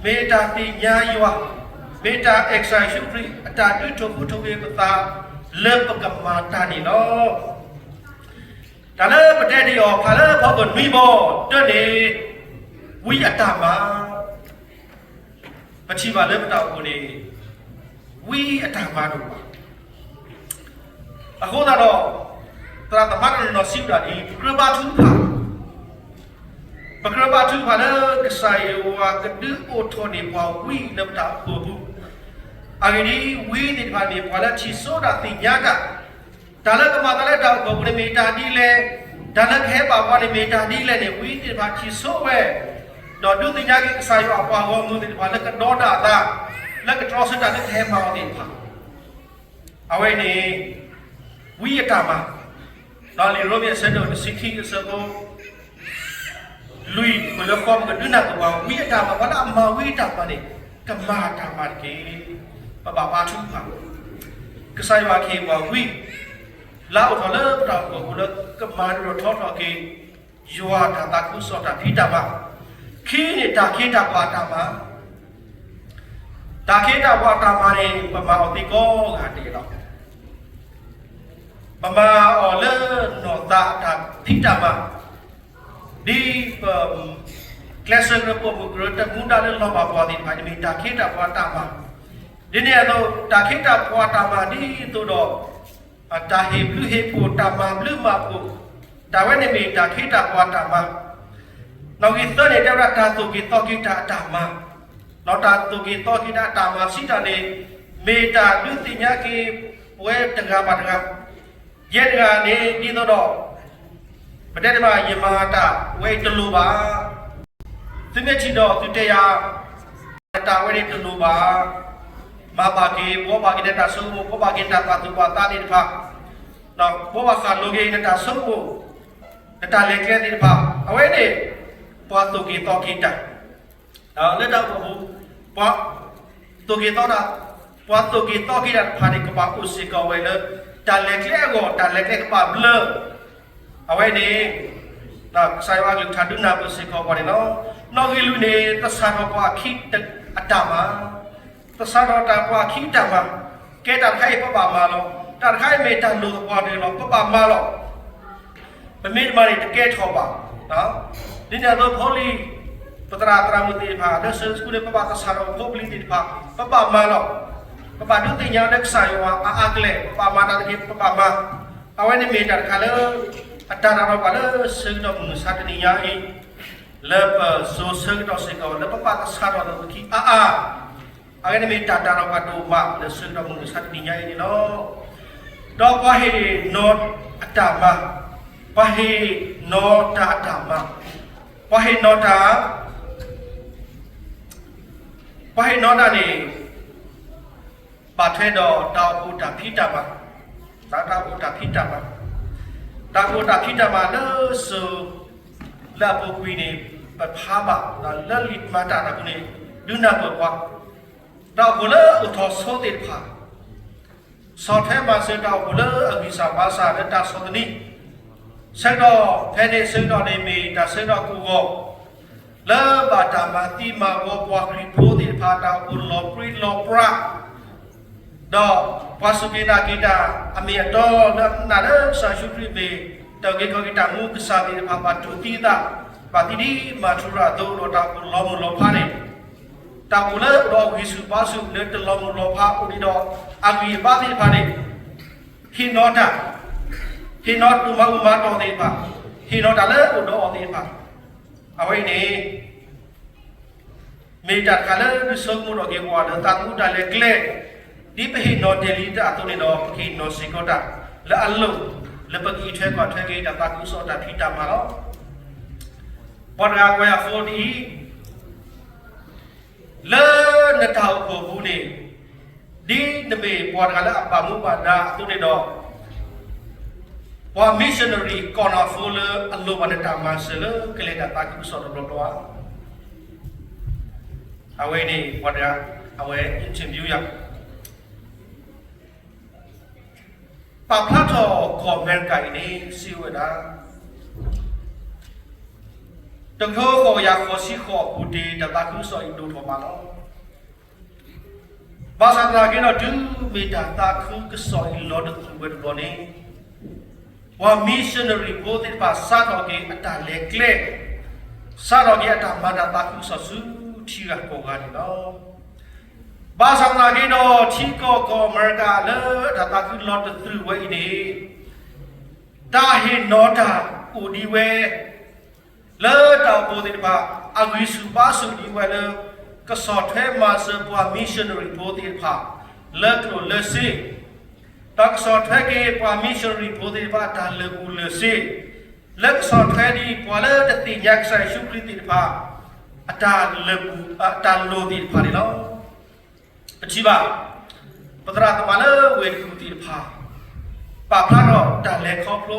မ့ၢ်တၢ်သ့ၣ်ညါယွၤ, မ့ၢ်တၢ်အဲၣ်ကစၢ်ယ့ၣ်ၡူးခရံာ် အတၢ်ဒုးထိၣ်ဟူးထိၣ်ဂဲၤပသးလၢပကမၤတၢ်န့ၣ်လီၤ. တၢ်လၢပတဲဒ်အံၤ ဖးလၢဖီခိၣ်နွံဘီ တၢ်န့ၣ် ဝံအတၢ်မၤ ပထံၣ်ဘၣ်လၢပတၢ်အိၣ်ဖှိၣ်န့ၣ် ဝံအတၢ်မၤတအိၣ်ဘၣ်. အဃိသတးဒီး သရၣ်သမါတနီၤစံးဝဲဒၣ်ဒ်အံၤ ပကြၢးဘါထုကဖၣ်, ပကြၢးဘါထုကဖၣ်လၢကစၢ်ယွၤကဒုးအိၣ်ထီၣ်န့ၢ်ပှၤဝံလၢပတၢ်အိၣ်ဖှိၣ်အပူၤ, အဂ့ၢ်ဒ်အံၤ ဝံသ့ၣ်တဖၣ်န့ၣ် ပှၤလၢထံၣ်စိတၢ်သ့ၣ်ညါတၢ် တၢ်လၢကမၤသးလၢတၢ်အိၣ်ဖှိၣ်အပူၤန့ၣ်မ့ၢ်တၢ်ဒ်လဲၣ်, တၢ်လၢကဟဲဘၣ်ပှၤန့ၣ်မ့ၢ်တၢ်ဒ်လဲၣ်န့ၣ် ဝံသ့ၣ်တဖၣ်ထံၣ်စိဝဲ, ဒီးဒုးသ့ၣ်ညါက့ၤကစၢ်ယွၤအပှၤဂီၢ်မုၢ်သ့ၣ်တဖၣ်လၢကဒီဒၣ်အသး, လၢကတြီဆၢတၢ်လၢကဟဲမၤအီၤသ့ၣ်တဖၣ်, အဝဲန့ၣ် ဝံအတၢ်မၤ, ဒီးလံာ်ရိမ့ၤအဆၢဒိၣ်တဆံခံအဆၢဖိ လွံၢ် ပလၢဃီပကဒုးနၢ်ပၢၢ်ပှၤ ဝံအတၢ်မၤ ပှၤလၢအမၤဝံအတၢ်မၤန့ၣ် တမၤတၢ်မၤတက့ၢ်. ပဘၣ်ဘါထုကဖၣ်, ကစၢ်ယွၤကဟ့ၣ်ပှၤဝံ လၢအအိၣ်ထီၣ်လၢပတၢ်အိၣ်ဖှိၣ်ပူၤလၢကမၤဒိၣ်ထီထီၣ်က့ၤ ယွၤတၢ်သးခုကစီၣ်တၢ်ဖံးတၢ်မၤ, ခံန့ၣ်တၢ်ခ့တၢ်ပှၤအတၢ်မၤ တၢ်ခ့တၢ်ပှၤအတၢ်မၤန့ၣ် ပမၤအီၤသ့ကိးဂၤဒဲးလီၤ. ပမၤအီၤလၢနီၢ်သးအတၢ်ဖံးတၢ်မၤ, ဒ်ပ ကျဲးစၢးကရၢပိာ်မုၣ်ကရၢတမူဒါလၢလီၤဘၣ်ပှၤသ့ၣ်တဖၣ် န့ၣ်မ့ၢ်တၢ်ခ့တၢ်ပှၤတၢ်မၤ, ဒ်န့ၣ်အသိး တၢ်ခ့တၢ်ပှၤတၢ်မၤဒ်သိးဒီး တၢ်ဟ့ၣ်ဘျုးဟ့ၣ်ဖှိၣ် တၢ်မၤဘျုးမၤဖှိၣ်, တၢ်ဝဲန့ၣ်မ့ၢ်တၢ်ခ့တၢ်ပှၤတၢ်မၤ. နီၣ်ဂံၢ်သၢန့ၣ် တဲဝဲဒၣ်တၢ်သိၣ်က့ၤသီက့ၤတၢ်အတၢ်မၤ, ဒီးတၢ်သိၣ်က့ၤသီက့ၤတၢ်အတၢ်မၤစံးတၢ်န့ၣ် မ့ၢ်တၢ်ဒုးသ့ၣ်ညါက့ၤပဝဲတဂၤဘၣ်တဂၤ, ယဲတဂၤန့ၣ် ဒ်သိးဒီး ပတဲတမံၤ ယမၤတၢ်ဝဲအံၤတလိၣ်ဘၣ်. သုမ့ၢ်ထံၣ်ဒီးသုတဲယၤ တၢ်ဝဲန့ၣ်တလိၣ်ဘၣ်. မၤဘၣ်က့ၤ ဘှီဘၣ်က့ၤနတၢ်ဆိကမိၣ်, ဘှီဘၣ်က့ၤနတၢ်ပာ်သူၣ်ပာ်သးသ့ၣ်တဖၣ်, ဘှီဘၣ်ဃးလိၤက့ၤနတၢ်ဆိကမိၣ်, နတၢ်လဲၤကျဲသ့ၣ်တဖၣ်, အဝဲန့ၣ် ပှၤသိၣ်က့ၤသီက့ၤတၢ် လၢတၢ်အိၣ်ဖှိၣ်ပူၤ, ပှၤသိၣ်က့ၤသီတၢ်, ပှၤသိၣ်က့ၤသီက့ၤတၢ်တဖၣ်န့ၣ် ကဘၣ်အိၣ်စ့ၢ်ကီးဝဲလၢ တၢ်လဲၤကျဲအဂီၢ်, တၢ်လဲၤကျဲကဘၣ်ဘျၢ. အဝဲန့ၣ် ကစၢ်ယွၤအကလုၢ်ကထါဒုးနၢ်ပၢၢ်စ့ၢ်ကီးပှၤန့ၣ်လီၤ. နီၣ်ဂံၢ်လွံၢ်န့ၣ် သဆၣ်ထီၣ်ပှၤအခံအတၢ်မၤ, သဆၣ်ထီၣ်တၢ်ပှၤအခံအတၢ်မၤ, ကဲတၢ်တခါအံၤပဘၣ်မၤလီၤ. တၢ်တခါအံၤမ့ၢ်တၢ်လိၣ်သပှၢ်တၢၢ်လီၤ, ပဘၣ်မၤလီၤ. ပမ့ၢ်တမၤန့ၣ် တကဲထီၣ်ဘၣ်. ဒ်န့ၣ်အသိး ဖိလံၤ ပသရၣ်သရၣ်မုၣ်သ့ၣ်တဖၣ် လၢ Sunday School န့ၣ် ပဘၣ်သဆၣ်ထီၣ်ဖိပလံၤသ့ၣ်တဖၣ်, ပဘၣ်မၤလီၤ. ပဘၣ်ဒုးသ့ၣ်ညါလၢကစၢ်ယွၤအါအါကလဲာ်, ပဘၣ်မၤတၢ်တက့ၢ် ပဘၣ်မၤ. အဝဲန့ၣ်မ့ၢ်တၢ်တခါလၢ အတၢ်တၢ်ဒီးပှၤလၢဆၢကတီၢ်မုၢ်မဆါတနံၤညါအံၤ, လၢပစိၤဆၢကတီၢ်စ့ၢ်ကီး လၢပဘၣ်သဆၣ်ထီၣ်လၢပခံအါအါ အဝဲန့ၣ်မ့ၢ်တၢ်တၢ်ဒီးပှၤဒိၣ်မးလၢဆၢကတီၢ်မုၢ်မဆါတနံၤညါအံၤန့ၣ်လီၤ. ဒီးပှၤဟ့ၣ်နီၤအတၢ်မၤ, ပှၤဟ့ၣ်နီၤတၢ်အတၢ်မၤ, ပှၤဟ့ၣ်နီၤတၢ်, ပှၤဟ့ၣ်နီၤတၢ်န့ၣ် ဘၣ်ထွဲဒီးတၢ်အိၣ်ဖှိၣ်တၢ်ဖံးတၢ်မၤ, တၢ်အိၣ်ဖှိၣ်တၢ်ဖံးတၢ်မၤ, တၢ်အိၣ်ဖှိၣ်တၢ်ဖံးတၢ်မၤလၢစိၤ လၢအပူၤကွံာ်န့ၣ် ပဖးဘၣ်, လၢလံာ်မၤတၢ်တၢ်ပူၤန့ၣ် ဒုးနၢ်ပၢၢ်ပှၤ, တၢ်အိၣ်ဖှိၣ်လၢအိၣ်ထီၣ်ဆိသ့ၣ်တဖၣ် ဆီၣ်ထွဲမၤစၢၤတၢ်အိၣ်ဖှိၣ်လၢအဂံၢ်စၢ်ဘါစၢ်လၢတၢ်ဆီၣ်သနံး, ဆၢကတီၢ်ဖဲန့ၣ် ဆၢကတီၢ်န့ၣ်မ့ၢ်တၢ်ဆၢကတီၢ်ကိးဂီၤ လၢဘၣ်တၢ်မၤသံမၤဝီပှၤခရံာ်ဖိသ့ၣ်တဖၣ် တၢ်အိၣ်ဖှိၣ်လီၤပြံလီၤပြါ ဒီးပှၤစူၢ်က့ၤနာ်က့ၤတၢ်အမ့ၢ်အတီလၢအနၢ်လၢကစၢ်ယ့ၣ်ၡူးခရံာ်မ့ၢ် တၢ်အုၣ်က့ၤခီၣ်က့ၤတၢ်မူကစၢ်သ့ၣ်တဖၣ် ဘၣ်တူၢ်သံအသး, ဘၣ်သံဒ်မၤထူရၤအသိး ဒီးတၢ်အိၣ်ဖှိၣ်လီၤမုၢ်လီၤဖးန့ၣ် တၢ်အိၣ်ဖှိၣ်လၢအိၣ်ဒီးအဂံၢ်ဆူၣ်ဘါဆူၣ်လၢတလီၤမုၢ်လီၤဖးအိၣ်ဒံးဒီး အဂံၢ်အဘါသ့ၣ်တဖၣ်န့ၣ် ဟ့ၣ်နီၤတၢ်, ဟ့ၣ်နီၤတၢ်မၤဘူၣ်မၤတီၢ်သ့ၣ်တဖၣ်, ဟ့ၣ်နီၤတၢ်လၢအိၣ်ဒီးအီၤသ့ၣ်တဖၣ်, အဝဲအံၤန့ၣ် မ့ၢ်တၢ်တခါလၢဒုးဆိကမိၣ်ထီၣ်က့ၤပှၤလၢသးသမူတၢ်လဲၤကျဲ, ဒ်ပဟ့ၣ်နီၤတ့ၢ်လံတၢ်အသိးန့ၣ်ဒီး ပကဟ့ၣ်နီၤစ့ၢ်ကီးတၢ်လၢအလိၣ် လၢပကအံးထွဲကွၢ်ထွဲက့ၤတၢ်သးခုကစီၣ်တၢ်ဖံးတၢ်မၤလီၤ. ပှၤတဂၤကွဲးအဖိဒ်အံၤ, လၢနတၢ်အိၣ်ဖှိၣ်ပူၤန့ၣ် ဒ်နမ့ၢ်ပှၤတဂၤလၢအဘၣ်မူဘၣ်ဒါအသိးန့ၣ်ဒီး ပှၤ missionary ကိးနၤအဖိလၢအလိၣ်ဘၣ်နတၢ်မၤစၢၤလၢကလဲၤတၢ်သးခုကစီၣ်တဘျီဘျီဧါ. အဝဲန့ၣ်ပှၤတဂၤ အဝဲ interview ယၤ ပာ်ဖျါထီၣ်ကီၢ်အမဲရကၤအံၤန့ၣ် စံးဝဲဒၣ် တကထိဃိးကယၤဃိးဆံဃိးအပူၤတ့ၢ် တၢ်သးခုကစီၣ်အံၤဒိၣ်ထီၣ်မးလီၤ. ဘၣ်ဆၣ်သနာ်က့ဒီး တုၤမ့ၢ်တၢ်သးခုကစီၣ်အံၤလီၤတသရူးဝဲတဘျီန့ၣ် ပှၤ missionary ဖိသ့ၣ်တဖၣ် စးထီၣ်က့ၤအတၢ်လဲၤကျဲ, စးထီၣ်က့ၤအတၢ်မၤတၢ်သးခုကစီၣ်ဆူထံဂၤကီၢ်ဂၤန့ၣ်လီၤ. ဘၣ်ဆၣ်သနာ်က့ဒီး ထံကီၢ်ကီၢ်အမဲရကၤလၢတၢ်သးခုလီၤတသရူးဝဲအံၤန့ၣ် တၢ်ဟ့ၣ်နီၤတၢ်အိၣ်ဒံးဝဲ လၢတၢ်အိၣ်ဖှိၣ်သ့ၣ်တဖၣ် အဂံၢ်ဆူၣ်ဘါဆူၣ်ဒံးဝဲလၢ ကဆီၣ်ထွဲမၤစၢၤပှၤ missionary ဖိသ့ၣ်တဖၣ် လၢကျိၣ်လၢစ့, ဒီးကဆီၣ်ထွဲက့ၤပှၤ missionary ဖိသ့ၣ်တဖၣ် တၢ်လၢာ်ဘူၣ်လၢာ်စ့, လၢကဆီၣ်ထွဲဒံးပှၤလၢတသ့ၣ်ညါကစၢ်ယ့ၣ်ၡူးခရံာ်သ့ၣ်တဖၣ် အတၢ်လၢာ်ဘူၣ် အတၢ်လိၣ်သ့ၣ်တဖၣ်န့ၣ်လီၤ. ပထံၣ်ဘၣ် ပသရၣ်သမါလၢဝ့ၢ်တကူၣ်သ့ၣ်တဖၣ် ပာ်ဖျါထီၣ်တၢ်လဲၤခီဖျိ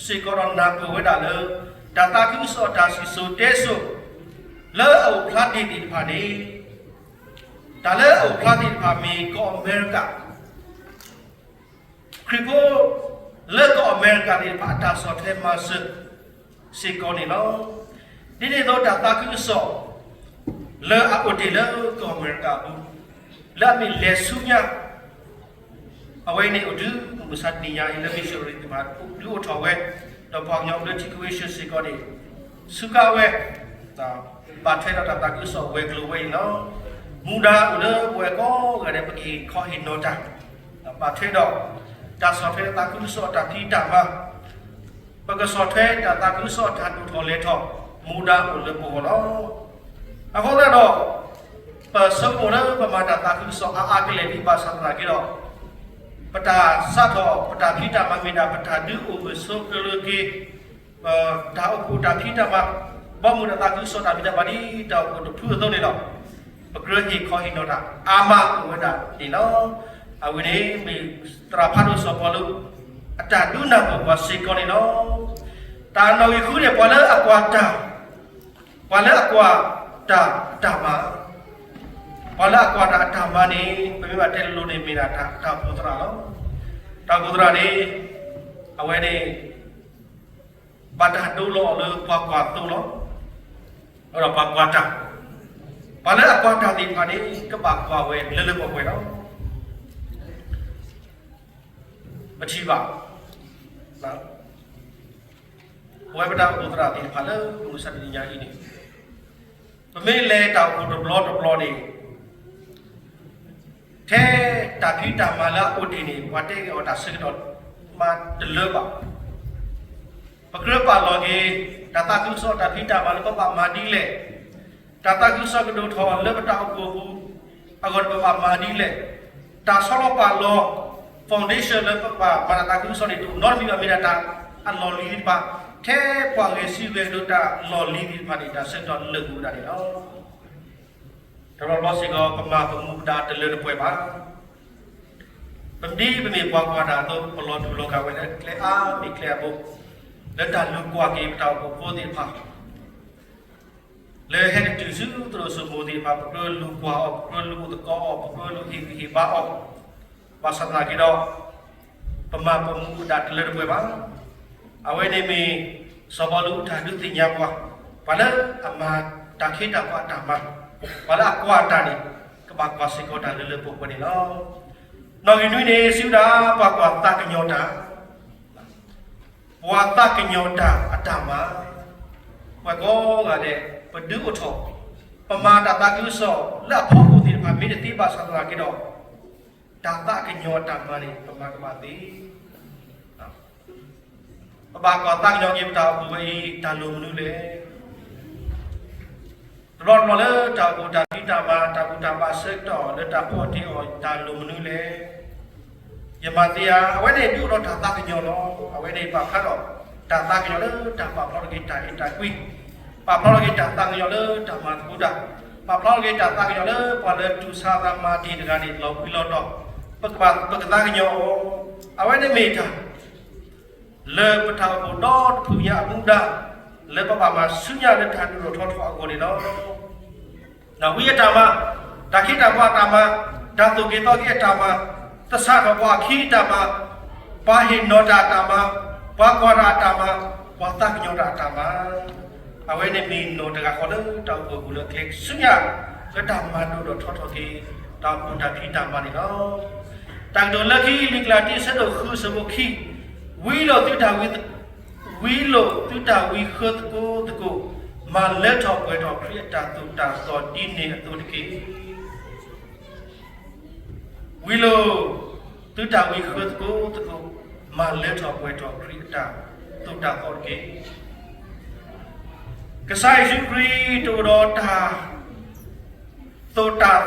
စ့ၢ်ကီးဒီးနၢ်ပၢၢ်ဝဲဒၣ်လၢ တၢ်သးခုကစီၣ်တၢ်စံၣ်စိၤတဲစိၤ လၢအအိၣ်ဖျါတ့ၢ်သ့ၣ်တဖၣ်န့ၣ် တၢ်လၢအအိၣ်ဖျါသ့ၣ်တဖၣ်မ့ၢ်ကီၢ်အမဲရကၤ, ခရံာ်ဖိလၢကီၢ်အမဲရကၤသ့ၣ်တဖၣ်အတၢ်ဆီၣ်ထွဲမၤစၢၤစ့ၢ်ကီးန့ၣ်လီၤ. ဒ်န့ၣ်အသိးတၢ်သးခုကစီၣ်လၢအအိၣ်တ့ၢ်လၢကီၢ်အမဲရကၤအပူၤ လၢအမ့ၢ်လဲၤဆူညါ အဝဲန့ၣ်အိၣ်တုၤမုၢ်မဆါတနံၤညါအံၤ လၢ missionary သ့ၣ်တဖၣ်ဒုးအိၣ်ထီၣ်ဝဲ, ဒီးပှၤကညီဘျၢထံကဝ့ၢ်ဆှၢစ့ၢ်ကီးန့ၣ် ဆူကါဝဲ, ဘၣ်ထွဲဒီးတၢ်သးခုကစီၣ်ဝဲၤကျိၤဝဲအံၤလီၤ. မူဒါအိၣ်လၢပဝဲကိးဂၤဒဲး ပကဟ့ၣ်ခီဟ့ၣ်နီၤတၢ်, ဘၣ်ထွဲဒီး တၢ်ဆီၣ်ထွဲတၢ်သးခုကစီၣ်တၢ်ဖံးတၢ်မၤ ပကဆီၣ်ထွဲတၢ်သးခုကစီၣ်တၢ်ဒိၣ်ထီၣ်လဲၤထီၣ် မူဒါအိၣ်လၢပဂီၢ်လီၤ. အဃိသတးဒီး ပဆၢကတီၢ်လၢပမၤတၢ်သးခုကစီၣ်အါအါကလဲာ်ဒ်ဘၣ်ဆၣ်သနာ်က့ဒီး ပတၢ်စးထီၣ်ပတၢ်ဖံးတၢ်မၤမ့ၢ်ဒၣ် ပတၢ်ဒုးအိၣ်ဂၢၢ်ဆိးကျၢၤက့ၤ တၢ်အိၣ်ဖှိၣ်တၢ်ဖံးတၢ်မၤ ဘီမုၢ်တၢ်သးခုကစီၣ်တၢ်ဖံးတၢ်မၤဒ်တၢ်အိၣ်ဖှိၣ်တဖုအသိးန့ၣ်လီၤ. ပကြၢးဟ့ၣ်ခီဟ့ၣ်နီၤတၢ်အါမးအိၣ်ဝဲဒၣ်န့ၣ်လီၤ. အဝဲန့ၣ်မ့ၢ်သရၣ်ဖးဒိၣ်စီၤပီလူး အတၢ်ဒုးနၢ်ပၢၢ်ပှၤစ့ၢ်ကီးန့ၣ်လီၤ. တၢ်နီၣ်ဂံၢ်ဃုန့ၣ် ပှၤလၢအကွၢ်တၢ်, ပှၤလၢအကွၢ်တၢ်အတၢ်မၤ, ပှၤလၢအကွၢ်တၢ်အတၢ်မၤန့ၣ် ပမ့ၢ်ဘၣ်တဲလိၤလိၤန့ၣ်မ့ၢ်ဒၣ်တၢ်အိၣ်ဖှိၣ်သရၣ်လီၤ. တၢ်အိၣ်ဖှိၣ်သရၣ်န့ၣ် အဝဲန့ၣ် ဘၣ်တၢ်ဒိလီၤအီၤလၢပှၤကွၢ်သိလီၤ. ဒီးပှၤကွၢ်တၢ်, ပှၤလၢအကွၢ်တၢ်သ့ၣ်တဖၣ်န့ၣ် ကဘၣ်ကွၢ်ဝဲလၢလၢပှဲၤပှဲၤလီၤ. ပထံၣ်ဘၣ် ပဝဲပတၢ်အိၣ်ဖှိၣ်သရၣ်သ့ၣ်တဖၣ်လၢမုၢ်မဆါတနံၤညါအံၤန့ၣ် ပမ့ၢ်လဲၤတၢ်အိၣ်ဖှိၣ်တဘျီတဘျီန့ၣ် ထဲတၢ်ဖံးတၢ်မၤလၢအအိၣ်တ့ၢ်န့ၣ် ပှၤတဲက့ၤအီၤတၢ်ဆၢကတီၢ်မးတလၢဘၣ်. ပကြၢးပာ်လီၤက့ၤ တၢ်သးခုကစီၣ်တၢ်ဖံးတၢ်မၤလၢပဘၣ်မၤဒ်လဲၣ်, တၢ်သးခုကစီၣ်ကဒိၣ်ထီၣ်လၢပတၢ်အိၣ်ဖှိၣ်အပူၤ အဂီၢ်န့ၣ်ပဘၣ်မၤဒ်လဲၣ်, တၢ်ဆီလီၤပာ်လီၤ foundation လၢပကဘၣ်မၤတၢ်သးခုကစီၣ်န့ၣ် တအိၣ်နီတမံၤဘၣ် မ့ၢ်ဒၣ်တၢ်အလီၢ်လံၤသ့ၣ်တဖၣ်, ထဲပှၤဂ့ၤဆံဂ့ၤကဒီးတၢ်လီၢ်လံၤသ့ၣ်တဖၣ်န့ၣ် တၢ်ဆၢကတီၢ်လၢာ်ကွံာ်ဝဲဒၣ်န့ၣ်လီၤ. တဘျီဘျီစ့ၢ်ကီး ပမၤပမူပဒါတလၢတပှဲၤဘၣ်. ပမ့ၢ်ဒ်ပမ့ၢ်ပှၤကွၢ်တၢ်အသိး ပလီၤတူၢ်လီၤကာ်ဝဲလၢကျဲအါမ့ၢ်ကျဲအဘိ, လၢတၢ်လူၤကွၢ်က့ၤပတၢ်အိၣ်ဖှိၣ်ဖိသ့ၣ်တဖၣ် လၢဟဲတတုၤဆူသရိာ်စိမိၤသ့ၣ်တဖၣ် ပကြၢးလူၤကွၢ်အီၤ, ပကြၢးလူၤသကိးအီၤ, ပကြၢးလူၤဟ့ၣ်ဂံၢ်ဟ့ၣ်ဘါအီၤ, ဘၣ်ဆၣ်သနာ်က့ဒီး ပမၤပမူပဒါတလၢတပှဲၤဘၣ်. အဝဲန့ၣ်မ့ၢ် စီၤပီလူးအတၢ်ဒုးသ့ၣ်ညါပှၤ, ပှၤလၢအမၤတၢ်ခ့တၢ်ပှၤအတၢ်မၤ, ပှၤလၢအကွၢ်တၢ်န့ၣ် ကဘၣ်ကွၢ်စ့ၢ်ကီးတၢ်လၢလၢပှဲၤပှဲၤန့ၣ်လီၤ. နီၣ်ဂံၢ်နွံန့ၣ် စံးဝဲဒၣ် ပှၤကွၢ်သးကညီၤတၢ် ပှၤသးကညီၤတၢ်အတၢ်မၤ, ပှၤကိးဂၤဒဲး ပဒုးအိၣ်ထီၣ်, ပမၤတၢ်သးခုကစီၣ်လၢအဖီခိၣ်သ့ၣ်တဖၣ် မ့ၢ်တသ့ဘၣ်ဆၣ်သနာ်က့ဒီး တၢ်သးကညီၤအတၢ်မၤန့ၣ် ပမၤကမၣ်သ့ ပဘၣ်ကွၢ်သးကညီၤက့ၤပတၢ်အိၣ်ဖှိၣ်ဝဲအံၤ တၢ်လိၣ်မနုၤလဲၣ်. တဘျီတဘျီလၢတၢ်အိၣ်ဖှိၣ်တၢ်ဖံးတၢ်မၤ တၢ်ဘူၣ်တၢ်ဘါဆၢကတီၢ် လၢတၢ်ဖီၣ်တ့ၢ်အီၤ တၢ်လိၣ်မနုၤလဲၣ်. ယမၤသ့ဧါ, အဝဲန့ၣ်ဒုးအိၣ်ဒီးတၢ်သးကညီၤလီၤ. အဝဲန့ၣ်ပာ်ဖျါဒီး တၢ်သးကညီၤလၢတၢ်ပာ်ဖျါထီၣ်က့ၤတၢ်အဲၣ်တၢ်ကွံ, ပာ်ဖျါထီၣ်က့ၤတၢ်သးကညီၤလၢတၢ်မၤသကိးတၢ်, ပာ်ဖျါထီၣ်က့ၤတၢ်သးကညီၤလၢပှၤလၢတူၢ်ဆါသးမၤတ့ၢ်တဂၤန့ၣ် လီၤဘှံးလီၤတီၤ, ပကဘၣ် ပကသးကညီၤအီၤ, အဝဲန့ၣ်မ့ၢ်တၢ် လၢပတၢ်အိၣ်ဖှိၣ်ဒီတဖုညါအမူဒါ လၢပဘၣ်မၤဆူညါလၢတၢ်ဒိၣ်ထီၣ်ထီထီၣ်အဂီၢ်န့ၣ်လီၤ. တၢ်ဝံအတၢ်မၤ, တၢ်ခ့တၢ်ပှၤအတၢ်မၤ, တၢ်သိၣ်က့ၤသီက့ၤအတၢ်မၤ, သဆၣ်ထီၣ်ပှၤအခံအတၢ်မၤ, ပှၤဟ့ၣ်နီၤတၢ်အတၢ်မၤ, ပှၤကွၢ်တၢ်အတၢ်မၤ, ပှၤသးကညီၤတၢ်အတၢ်မၤ အဝဲန့ၣ်မ့ၢ်နီၣ်တဂၤဃီလၢတၢ်အိၣ်ဖှိၣ်အပူၤလၢအကျဲဆူညါ လၢတၢ်မၤဒိၣ်ထီၣ်ထီထီၣ်က့ၤ တၢ်အိၣ်ဖှိၣ်တၢ်ဖံးတၢ်မၤန့ၣ်လီၤ. တၢ်ကတိၤလၢခံ လံာ်ကလၤတံ အဆၢဒိၣ်ဃု အဆၢဖိခံ, ဝံလိာ်သုတၢ်ဝံ, ဝံလိာ်သုတၢ်ဝံဃၢသကိးသကိး, မၤလၢထီၣ်ပှဲၤထီၣ်ခရံာ်အတၢ်သိၣ်တၢ်သီဒ်န့ၣ်အသိးတက့ၢ်. ဝံလိာ်သုတၢ်ဝံဃၢသကိးသကိး, မၤလၢထီၣ်ပှဲၤထီၣ်ခရံာ်အတၢ်သိၣ်တၢ်သီတက့ၢ်. ကစၢ်ယ့ၣ်ၡူးခရံာ်တအိၣ်ဒီးတၢ်သိၣ်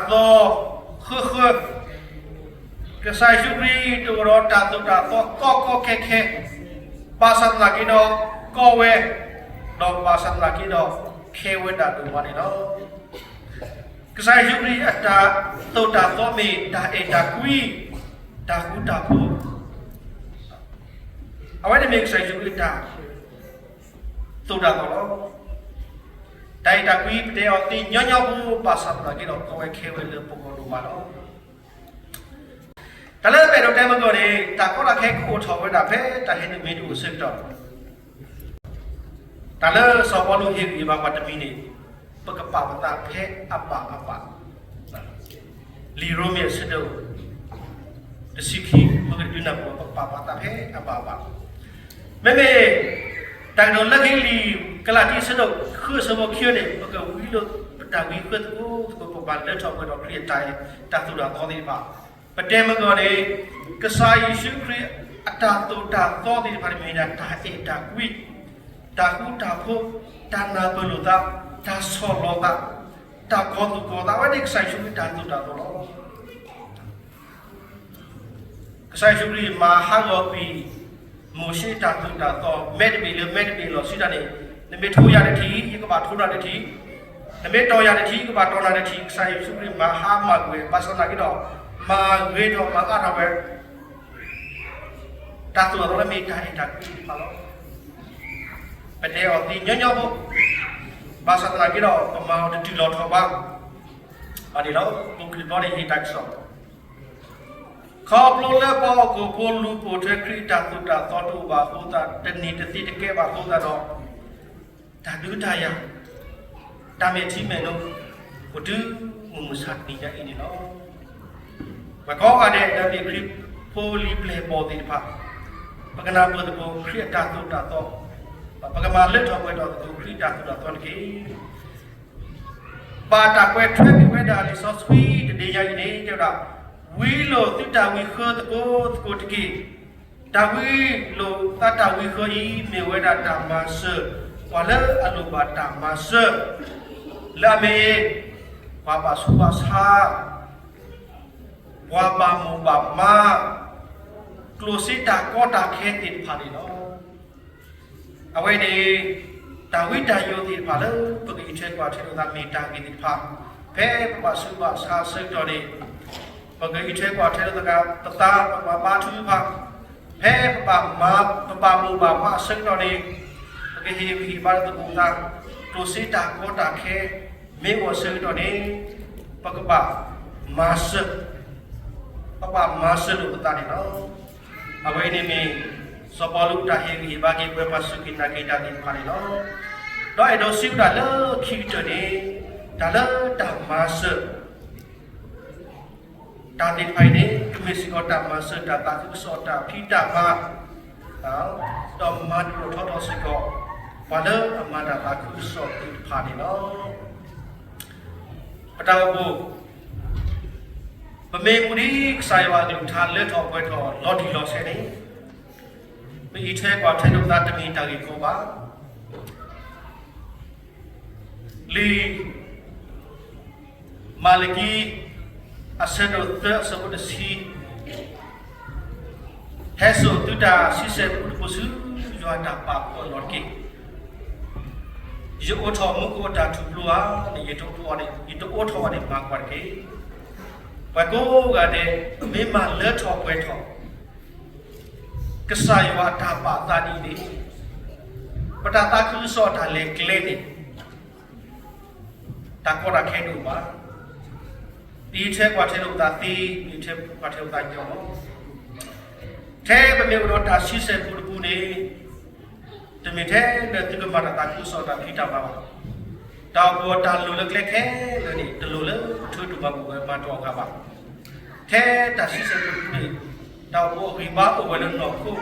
တၢ်သီဃၢဃၢ, ကစၢ်ယ့ၣ်ၡူးခရံာ်တအိၣ်ဒီးတၢ်သိၣ်တၢ်သီကီကီခဲခဲ, ဘၣ်ဆၣ်သနာ်က့ဒီးကီဝဲ, ဒီးဘၣ်ဆၣ်သနာ်က့ဒီးခဲဝဲဒၣ်ဒိၣ်မးန့ၣ်လီၤ. ကစၢ်ယ့ၣ်ၡူးခရံာ်အတၢ်သိၣ်တၢ်သီမ့ၢ်တၢ်အဲၣ်တၢ်ကွံ, တၢ်ဃူတၢ်ဖိး, အဝဲန့ၣ်မ့ၢ်ကစၢ်ယ့ၣ်ၡူးခရံာ်အတၢ်သိၣ်တၢ်သီလီၤ. တၢ်အဲၣ်တၢ်ကွံ ပတဲအီၤသ့ညီညီဖိ ဘၣ်ဆၣ်သနာ်က့ဒီး ကဝဲခဲဝဲလၢပဂီၢ်ဒိၣ်မးလီၤ. တၢ်လၢပအဲၣ်ဒိးတဲမုၢ်ကီၢ်န့ၣ် တၢ်ကီတၢ်ခဲကအိၣ်ထီၣ်ဝဲဒၣ်ဖဲတၢ်ဟဲနုာ်မ့ၢ်တအိၣ်ဆၢကတီၢ် တၢ်လၢစီၤပီလူးဟ့ၣ်ဂံၢ်ဟ့ၣ်ဘါပှၤတမံၤန့ၣ် ပကပာ်ပသးဖဲအဘၣ်အဘၣ်, လံာ်ရိမ့ၤအဆၢဒိၣ် တဆံခံ ပကဒုးနၢ်ပၢၢ် ပကပာ်ပသးဖဲအဘၣ်အဘၣ်, မ့မ့ၢ် တၢ်ကတိၤလၢခံလံာ်ကလၤတံ အဆၢဒိၣ်ဃုအဆၢဖိခံန့ၣ် ပကဝံလိာ်ပတၢ်ဂံၢ်ဃၢသကိးသကိး ပဘၣ်လၢထီၣ်ပှဲၤထီၣ်ခရံာ်အတၢ်အဲၣ်တၢ်သိၣ်တၢ်သီသ့ၣ်တဖၣ်, ပတဲမုၢ်ကီၢ်န့ၣ် ကစၢ်ယ့ၣ်ၡူးခရံာ်အတၢ်သိၣ်တၢ်သီသ့ၣ်တဖၣ်န့ၣ်မ့ၢ်ဒၣ်တၢ်အဲၣ်တၢ်ကွံ, တၢ်ဃူတၢ်ဖိး, တၢ်နၢ်ပၢၢ်လိာ်သး, တၢ်ဆီၣ်လီၤသး, တၢ်ကီၤသူၣ်ကီၤသး အဝဲန့ၣ်ကစၢ်ယ့ၣ်ၡူးခရံာ်တၢ်သိၣ်တၢ်သီလီၤ. ကစၢ်ယ့ၣ်ၡူးခရံာ်မၤဟးဂီၤကွံာ် မိၤၡ့တၢ်သိၣ်တၢ်သီ မဲာ်တဘ့ၣ်လၢမဲာ်တဘ့ၣ်လီၤစံးတၢ်န့ၣ်, နမ့ၢ်ထိယၤတထံၣ် ယကဘၣ်ထိနၤတထံၣ်, နမ့ၢ်တီၢ်ယၤတထံၣ် ယကဘၣ်တီၢ်နၤတထံၣ်, ကစၢ်ယ့ၣ်ၡူးခရံာ်မၤဟးမၢ်ကွံာ်ဝဲ ဘၣ်ဆၣ်သနာ်က့ဒီး မၤဂ့ၤထီၣ်မၤအါထီၣ်ဝဲ တၢ်သိၣ်တၢ်သီလၢမ့ၢ်တၢ်အဲၣ်တၢ်ကွံသ့ၣ်တဖၣ်လီၤ. ပတဲအီၤသ့ညီညီဖိ, ဘၣ်ဆၣ်သနာ်က့ဒီး ပမၤအီၤတတုၤလီၤထီၣ်ဘၣ်, အန့ၣ်လီၤ ပကလုၢ်ဘီန့ၣ်ဟ့ၣ်တၢ်ကစီၣ်, ခီဖျိလၢပှၤဟီၣ်ခိၣ်ဖိလူၤပိာ်ထွဲခရံာ်တၢ်သိၣ်တၢ်သီတအိၣ်ဘၣ်အဃိသတး တန့ၢ်တသ့တကဲဘၣ်အဃိသတးဒီး တၢ်ဒုးတၢ်ယၤ တၢ်မဲာ်ထံမဲာ်နိ အိၣ်တုၤမုၢ်မဆါတနံၤညါအံၤန့ၣ်လီၤ. ပှၤကိးဂၤဒဲး ဒ်ခရံာ်ဖိလံၤပျဲၢ်ဘီၣ်သ့ၣ်တဖၣ် ပကနၢ်ပၢၢ်သကိးခရံာ်အတၢ်သိၣ်တၢ်သီ, ပကမၤလၢထီၣ်ပှဲၤထီၣ်သကိးခရံာ်အတၢ်သိၣ်တၢ်သီတက့ၢ်. ဘၣ်တၢ်ကွဲးထွဲကွံာ်ဝဲဒၣ်လံာ်စီဆှံတနံၤညါအံၤန့ၣ် တဲဝဲဒၣ်, ဝံလိာ်သုတၢ်ဝံဃၢသကိးသကိးတက့ၢ်. တၢ်ဝံလိာ်သးတၢ်ဝံဃၢအံၤ မ့ၢ်ဝဲဒၣ်တၢ်မၤစၢၤ ပှၤလၢအလိၣ်ဘၣ်တၢ်မၤစၢၤ လၢအမ့ၢ် ပှၤဘၣ်ဆူးဘၣ်ဆါ, ပှၤဘၣ်မိၣ်ဘၣ်မး, ကျိၣ်စ့တၢ်ကီတၢ်ခဲသ့ၣ်တဖၣ်န့ၣ်လီၤ. အဝဲန့ၣ် တၢ်ဝံတၢ်ယိးသ့ၣ်တဖၣ်လၢ ပကအံးထွဲကွၢ်ထွဲလိာ်သးမ့ၢ်တၢ်ဂ့ၤသ့ၣ်တဖၣ်, ဖဲပဘၣ်ဆူးဘၣ်ဆါအဆၢကတီၢ်န့ၣ် ပကအံးထွဲကွၢ်ထွဲလိာ်သး ပသးပကဘၣ်ဘါထုကဖၣ်, ဖဲပဘၣ်မိၣ်ဘၣ်မးအဆၢကတီၢ်န့ၣ် ပကဟ့ၣ်ဂံၢ်ဟ့ၣ်ဘါလိာ်သကိးသး, ကျိၣ်စ့တၢ်ကီတၢ်ခဲ မ့ၢ်အိၣ်အဆၢကတီၢ်န့ၣ် ပကဘၣ်မၤစၢၤ ပဘၣ်မၤစၢၤလိာ်ပသးန့ၣ်လီၤ. အဝဲန့ၣ်မ့ၢ် စီၤပီလူးအတၢ်ဟ့ၣ်ဂံၢ်ဟ့ၣ်ဘါက့ၤ ပဝဲပှၤစူၢ်က့ၤနာ်က့ၤတၢ်သ့ၣ်တဖၣ်န့ၣ်လီၤ. ဒီးအဲၣ်ဒိးစံးဝဲဒၣ်လၢခံကတၢၢ်န့ၣ် တၢ်လၢတၢ်မၤစၢၤ တၢ်သ့ၣ်တဖၣ်အံၤန့ၣ် ကမ့ၢ်စ့ၢ်ကီးတၢ်မၤစၢၤတၢ်သးခုကစီၣ်တၢ်ဖံးတၢ်မၤ ဒီးမၤတရီၣ်ထီထီၣ်စ့ၢ်ကီး ပှၤလၢအမၤတၢ်သးခုကစီၣ်သ့ၣ်တဖၣ်န့ၣ်လီၤ. ပတၢ်အိၣ်ဖှိၣ် ပမ့ၢ်မူဒံးကစၢ်ယွၤအကလုၢ်ကထါလၢထီၣ်ပှဲၤထီၣ်လီၤတံၢ်လီၤဆဲးန့ၣ် ပအံးထွဲကွၢ်ထွဲလိာ်သးတမ့ၢ်တၢ်ဂ့ၢ်ကီဘၣ်. လံာ်မၤလကံ အဆၢဒိၣ်သၢအဆၢဖိတဆံ ဟဲစိာ်သုတၢ်ဆံဆဲၣ်ပူတပူဆူယွၤအတၢ်ပာ်ဖှိၣ်အလီၢ်တက့ၢ်. ယအိးထီၣ်မူခိၣ်အတၢ်ထူၣ်ဖျိဧါ, ယတအိးထီၣ်အီၤန့ၣ် ယတအိးထီၣ်အီၤန့ၣ် မၤကွၢ်တက့ၢ်. ပှၤကိးဂၤဒဲး မ့ၢ်မၤလၢထီၣ်ပှဲၤထီၣ် ကစၢ်ယွၤအတၢ်ပာ်သးဒ်အံၤန့ၣ် ပတၢ်သးခုကစီၣ်တၢ်လဲၤကျဲန့ၣ် တၢ်ကီတၢ်ခဲတအိၣ်ဘၣ်. ပအံးထွဲကွၢ်ထွဲလိာ်ပသးသ့, ပအံးထွဲကွၢ်ထွဲလိာ်ပသးညီလီၤ. ထဲပမ့ၢ်အိၣ်ဒီးတၢ်ဆံဆဲၣ်ပူတပူန့ၣ် တမ့ၢ်ထဲလၢသုကမၤတၢ်သးခုကစီၣ်တၢ်ဖံးတၢ်မၤဘၣ်. တၢ်အိၣ်ဖှိၣ်အတၢ်လိၣ်လၢကျဲခဲလၢာ်န့ၣ် တလိၣ်လၢပထုးထီၣ်ဘၣ်မုၢ်ဝဲမၤတီၢ်အဂၤဘၣ်. ထဲတၢ်ဆံဆဲၣ်ပူတပူန့ၣ် တၢ်အိၣ်ဖှိၣ်အဂံၢ်ဘါအိၣ်ဝဲလၢနီၢ်ခိ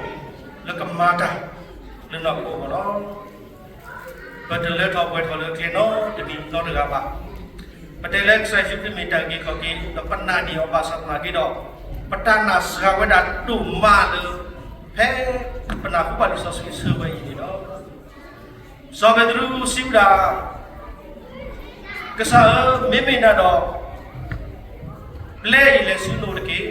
လၢကမၤတၢ်လၢနီၢ်ခိအဂီၢ်လီၤ. ပတလၢထီၣ်ပှဲၤထီၣ်လၢကျဲနီတမံၤနီတဂၤဘၣ်. ပတဲလၢကစၢ်ယ့ၣ်ၡူးခရံာ်မ့ၢ်တၢ်အုၣ်က့ၤခီၣ်က့ၤ ဒီးပနာ်န့ၢ်အီၤဘၣ်ဆၣ်သနာ်က့ဒီး ပတၢ်နာ်စှၤဝဲဒၣ်ဒိၣ်မးလၢ ဖဲပနၢ်ဟူဘၣ်လံာ်စီဆှံအဆၢဝဲအံၤန့ၣ်လီၤ. စီၤပ့းတရူးစံးဝဲဒၣ် ကစၢ်ဧၢ, မ့မ့ၢ်နၤဒီး ပျဲယလဲၤဆူနိၣ်တက့ၢ်.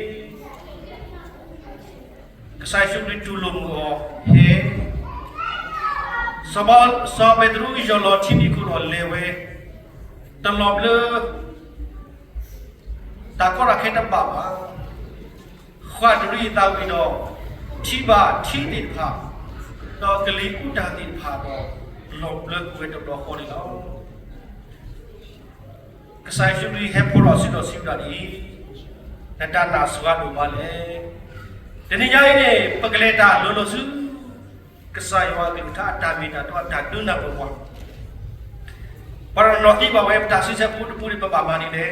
ကစၢ်ယ့ၣ်ၡူးခရံာ်တူၢ်လိာ်မုာ်အီၤ ဟဲ, စီၤပ့းတရူးယီၢ်လီၤထံဖီခိၣ်ဒီးလဲၤဝဲ, တလီၤဘျၢ တၢ်ကီတၢ်ခဲတဘၣ်ဘၣ်. ဃၣ်တရံးအသးဝံၤဒီး ထံၣ်ဘၣ်ထံသ့ၣ်တဖၣ်, ဒီးကလံၤအူတၢ်သ့ၣ်တဖၣ်ဒီး လီၤဘျၢကွံာ်ဝဲတဘျီဃီန့ၣ်လီၤ. ကစၢ်ယ့ၣ်ၡူးခရံာ်ဟဲဖီၣ်ထီၣ်အစုဒီးစံးဝဲဒၣ်ဒ်အံၤ, နတၢ်နာ်စှၤဒိၣ်မးလဲၣ်. တနံၤညါအံၤန့ၣ် ပကလဲၤတၢ်လိၤလိၤဆူ ကစၢ်ယွၤအကလုၢ်ကထါအတၢ်မ့ၢ်တၢ်တီအတၢ်ဒုးနၢ်ပၢၢ်ပှၤ, ပှၤတနီၤနီၤသံကွၢ်ဝဲ ပတၢ်ဆံဆဲၣ်ပူတပူန့ၣ် ပဘၣ်မၤဒ်လဲၣ်.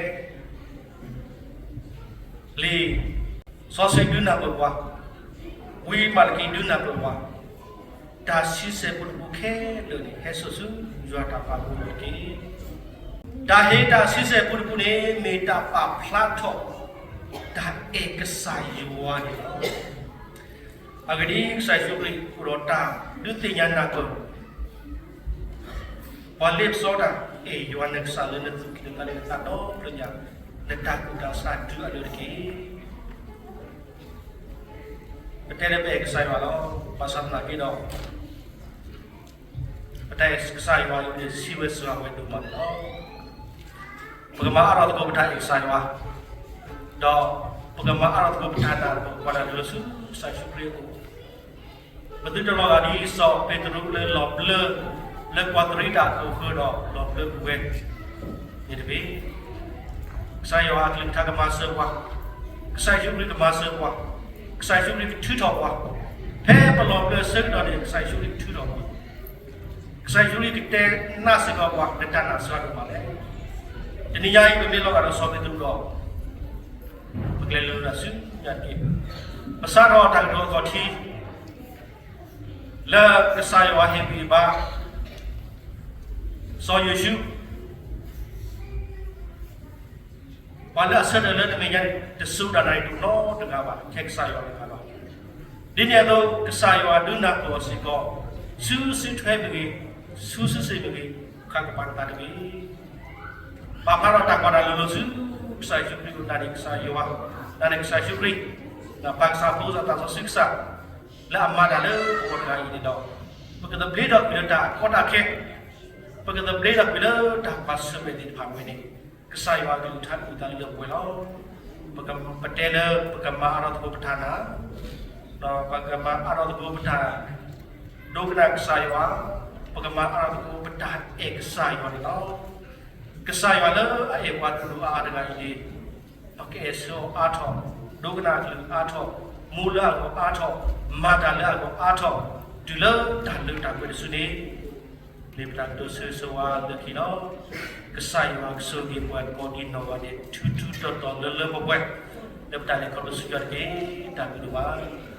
လံာ် စီၤၡံၣ်ဒုးနၢ်ပၢၢ်ပှၤ, ဝံမၤလကံဒုးနၢ်ပၢၢ်ပှၤ, တၢ်ဆံဆဲၣ်ပူတပူခဲလၢာ်န့ၣ် ဟဲစိာ်ဆူယွၤတၢ်ပာ်မူအလိၤတက့ၢ်. တၢ်ဟ့ၣ်တၢ်ဆံဆဲၣ်ပူတပူန့ၣ် မ့ၢ်တၢ်ပာ်ဖျါထီၣ် တၢ်အဲၣ်ကစၢ်ယွၤန့ၣ်လီၤ. အဂ့ၢ်ဒ်အံၤ, ကစၢ်ယ့ၣ်ၡူးခရံာ်အိၣ်ဒီးတၢ်ဒုးသ့ၣ်ညါနၢ်ပၢၢ် ပှၤလ့ပစီတၢ်အဲၣ်ယွၤနကစၢ်လၢနသူၣ်ကံၢ်နသးလၢနသးဒီဖျၢၣ်ညါ, နတၢ်ကူၣ်တၢ်ဆးတုၤအလိၤတက့ၢ်. ပတဲလၢပအဲၣ်ကစၢ်ယွၤလီၤ. ဘၣ်ဆၣ်သနာ်က့ဒီး ပတၢ်အဲၣ်ကစၢ်ယွၤအံၤန့ၣ် စံးဝဲစှၤဝဲဒိၣ်မးန့ၣ်လီၤ. ပကမၤအါထီၣ်သကိးပတၢ်အဲၣ်ကစၢ်ယွၤ, ဒီးပကမၤအါထီၣ်သကိးပတၢ်နာ် ပကကွၢ်တၢ်လိၤလိၤဆူကစၢ်ယ့ၣ်ၡူးခရံာ်အအိၣ်, ပသုတလီၤဂာ်ဒ်စီၤပ့းတရူးလၢလီၤဘျၢ လၢကွၢ်တရံးတၢ်အဃၢၤဒီးလီၤဘျၢပဝဲန့ၣ်တဂ့ၤ. ကစၢ်ယွၤအကလုၢ်ကထါကမၤစၢၤပှၤ, ကစၢ်ယ့ၣ်ၡူးခရံာ်ကမၤစၢၤပှၤ, ကစၢ်ယ့ၣ်ၡူးခရံာ်ကထုးထီၣ်ပှၤ, ဖဲပလီၤဘျၢဆၢကတီၢ်န့ၣ် ကစၢ်ယ့ၣ်ၡူးခရံာ်ကထုးထီၣ်ပှၤ, ကစၢ်ယ့ၣ်ၡူးခရံာ်ကတဲနၢ်စ့ၢ်ကီးပှၤ နတၢ်နာ်စှၤဒိၣ်မးလဲၣ်. တနံၤညါအံၤ ပမ့ၢ်လီၤဂာ်ဒီးစီၤပ့းတရူးဒီး ပကလဲၤလိၤလိၤဆူညါတက့ၢ်. ပစးထီၣ်တၢ်ကတိၤအခီၣ်ထံး လၢကစၢ်ယွၤဟ့ၣ်ဂံၢ်ဘါ စီၤယိၤၡူး, ပှၤလၢအဆၢထၢၣ်လၢနမဲာ်ညါန့ၣ် တစူးတၢ်နၢ်အံၤဒိၣ်နီတဂၤဘၣ် ထဲကစၢ်ယွၤတဂၤလီၤ. ဒ်န့ၣ်အသိး ကစၢ်ယွၤဒုးနၢ်ပၢၢ်အီၤစ့ၢ်ကီး, ဆူစုထွဲမ့ၢ်ဂ့ၤ, ဆူစုစ့ၣ်မ့ၢ်ဂ့ၤ, ဃၣ်ကပၤနသးတဂ့ၤ. ပာ်ဖျါထီၣ်တၢ်ကွၢ်တၢ်လိၤလိၤဆူ ကစၢ်ယ့ၣ်ၡူးခရံာ်အအိၣ်, တၢ်န့ၣ်ကစၢ်ယွၤ, တၢ်န့ၣ်ကစၢ်ယ့ၣ်ၡူးခရံာ်, ပၢ်ကစၢ်ဖိသၣ်သးစီဆှံကစၢ် လၢအမၤတၢ်လၢပဂီၢ်တဂၤအံၤန့ၣ်ဒီး ပကသဘျ့ထီၣ်ကွံာ်လၢတၢ်ကီတၢ်ခဲ, ပကသဘျ့ထီၣ်ကွံာ်လၢတၢ်ကွၢ်ဆၢၣ်မဲာ်သ့ၣ်တဖၣ်ဝဲန့ၣ် ကစၢ်ယွၤအကလုၢ်ကထါအိၣ်သးလၢပှဲၤလီၤ. ပက, ပတဲလၢပကမၤအါထီၣ်သကိးပတၢ်နာ်, ဒီးပကမၤအါထီၣ်သကိးပတၢ်ဒိကနၣ်ကစၢ်ယွၤ, ပကမၤအါထီၣ်သကိးပတၢ်အဲၣ်ကစၢ်ယွၤန့ၣ်လီၤ. ကစၢ်ယွၤလၢအအဲၣ်ပှၤဒိၣ်အါအါတဂၤအံၤန့ၣ် ပကအဲၣ်ဆၢအီၤအါထီၣ်, ဒိကနၣ်အကလုၢ်အါထီၣ်, မူလၢအဂီၢ်အါထီၣ်, မၤတၢ်လၢအဂီၢ်အါထီၣ်, တုၤလၢတၢ်လၢတၢ်ပှဲၤတစုန့ၣ် မ့ၢ်ပတၢ်ကတိၤဆၢဂ့ၤဆၢဝါလၢခံလီၤ. ကစၢ်ယွၤကဆိၣ်ဂ့ၤပှၤကိးဒံးနီၢ်ဂၤဒဲး ထူထူတီတီလၢလၢပှဲၤပှဲၤ, လၢပတၢ်လဲၤခီဖျိဆူယွၤတက့ၢ်. တၢ်ဘျုးဒိၣ်မး.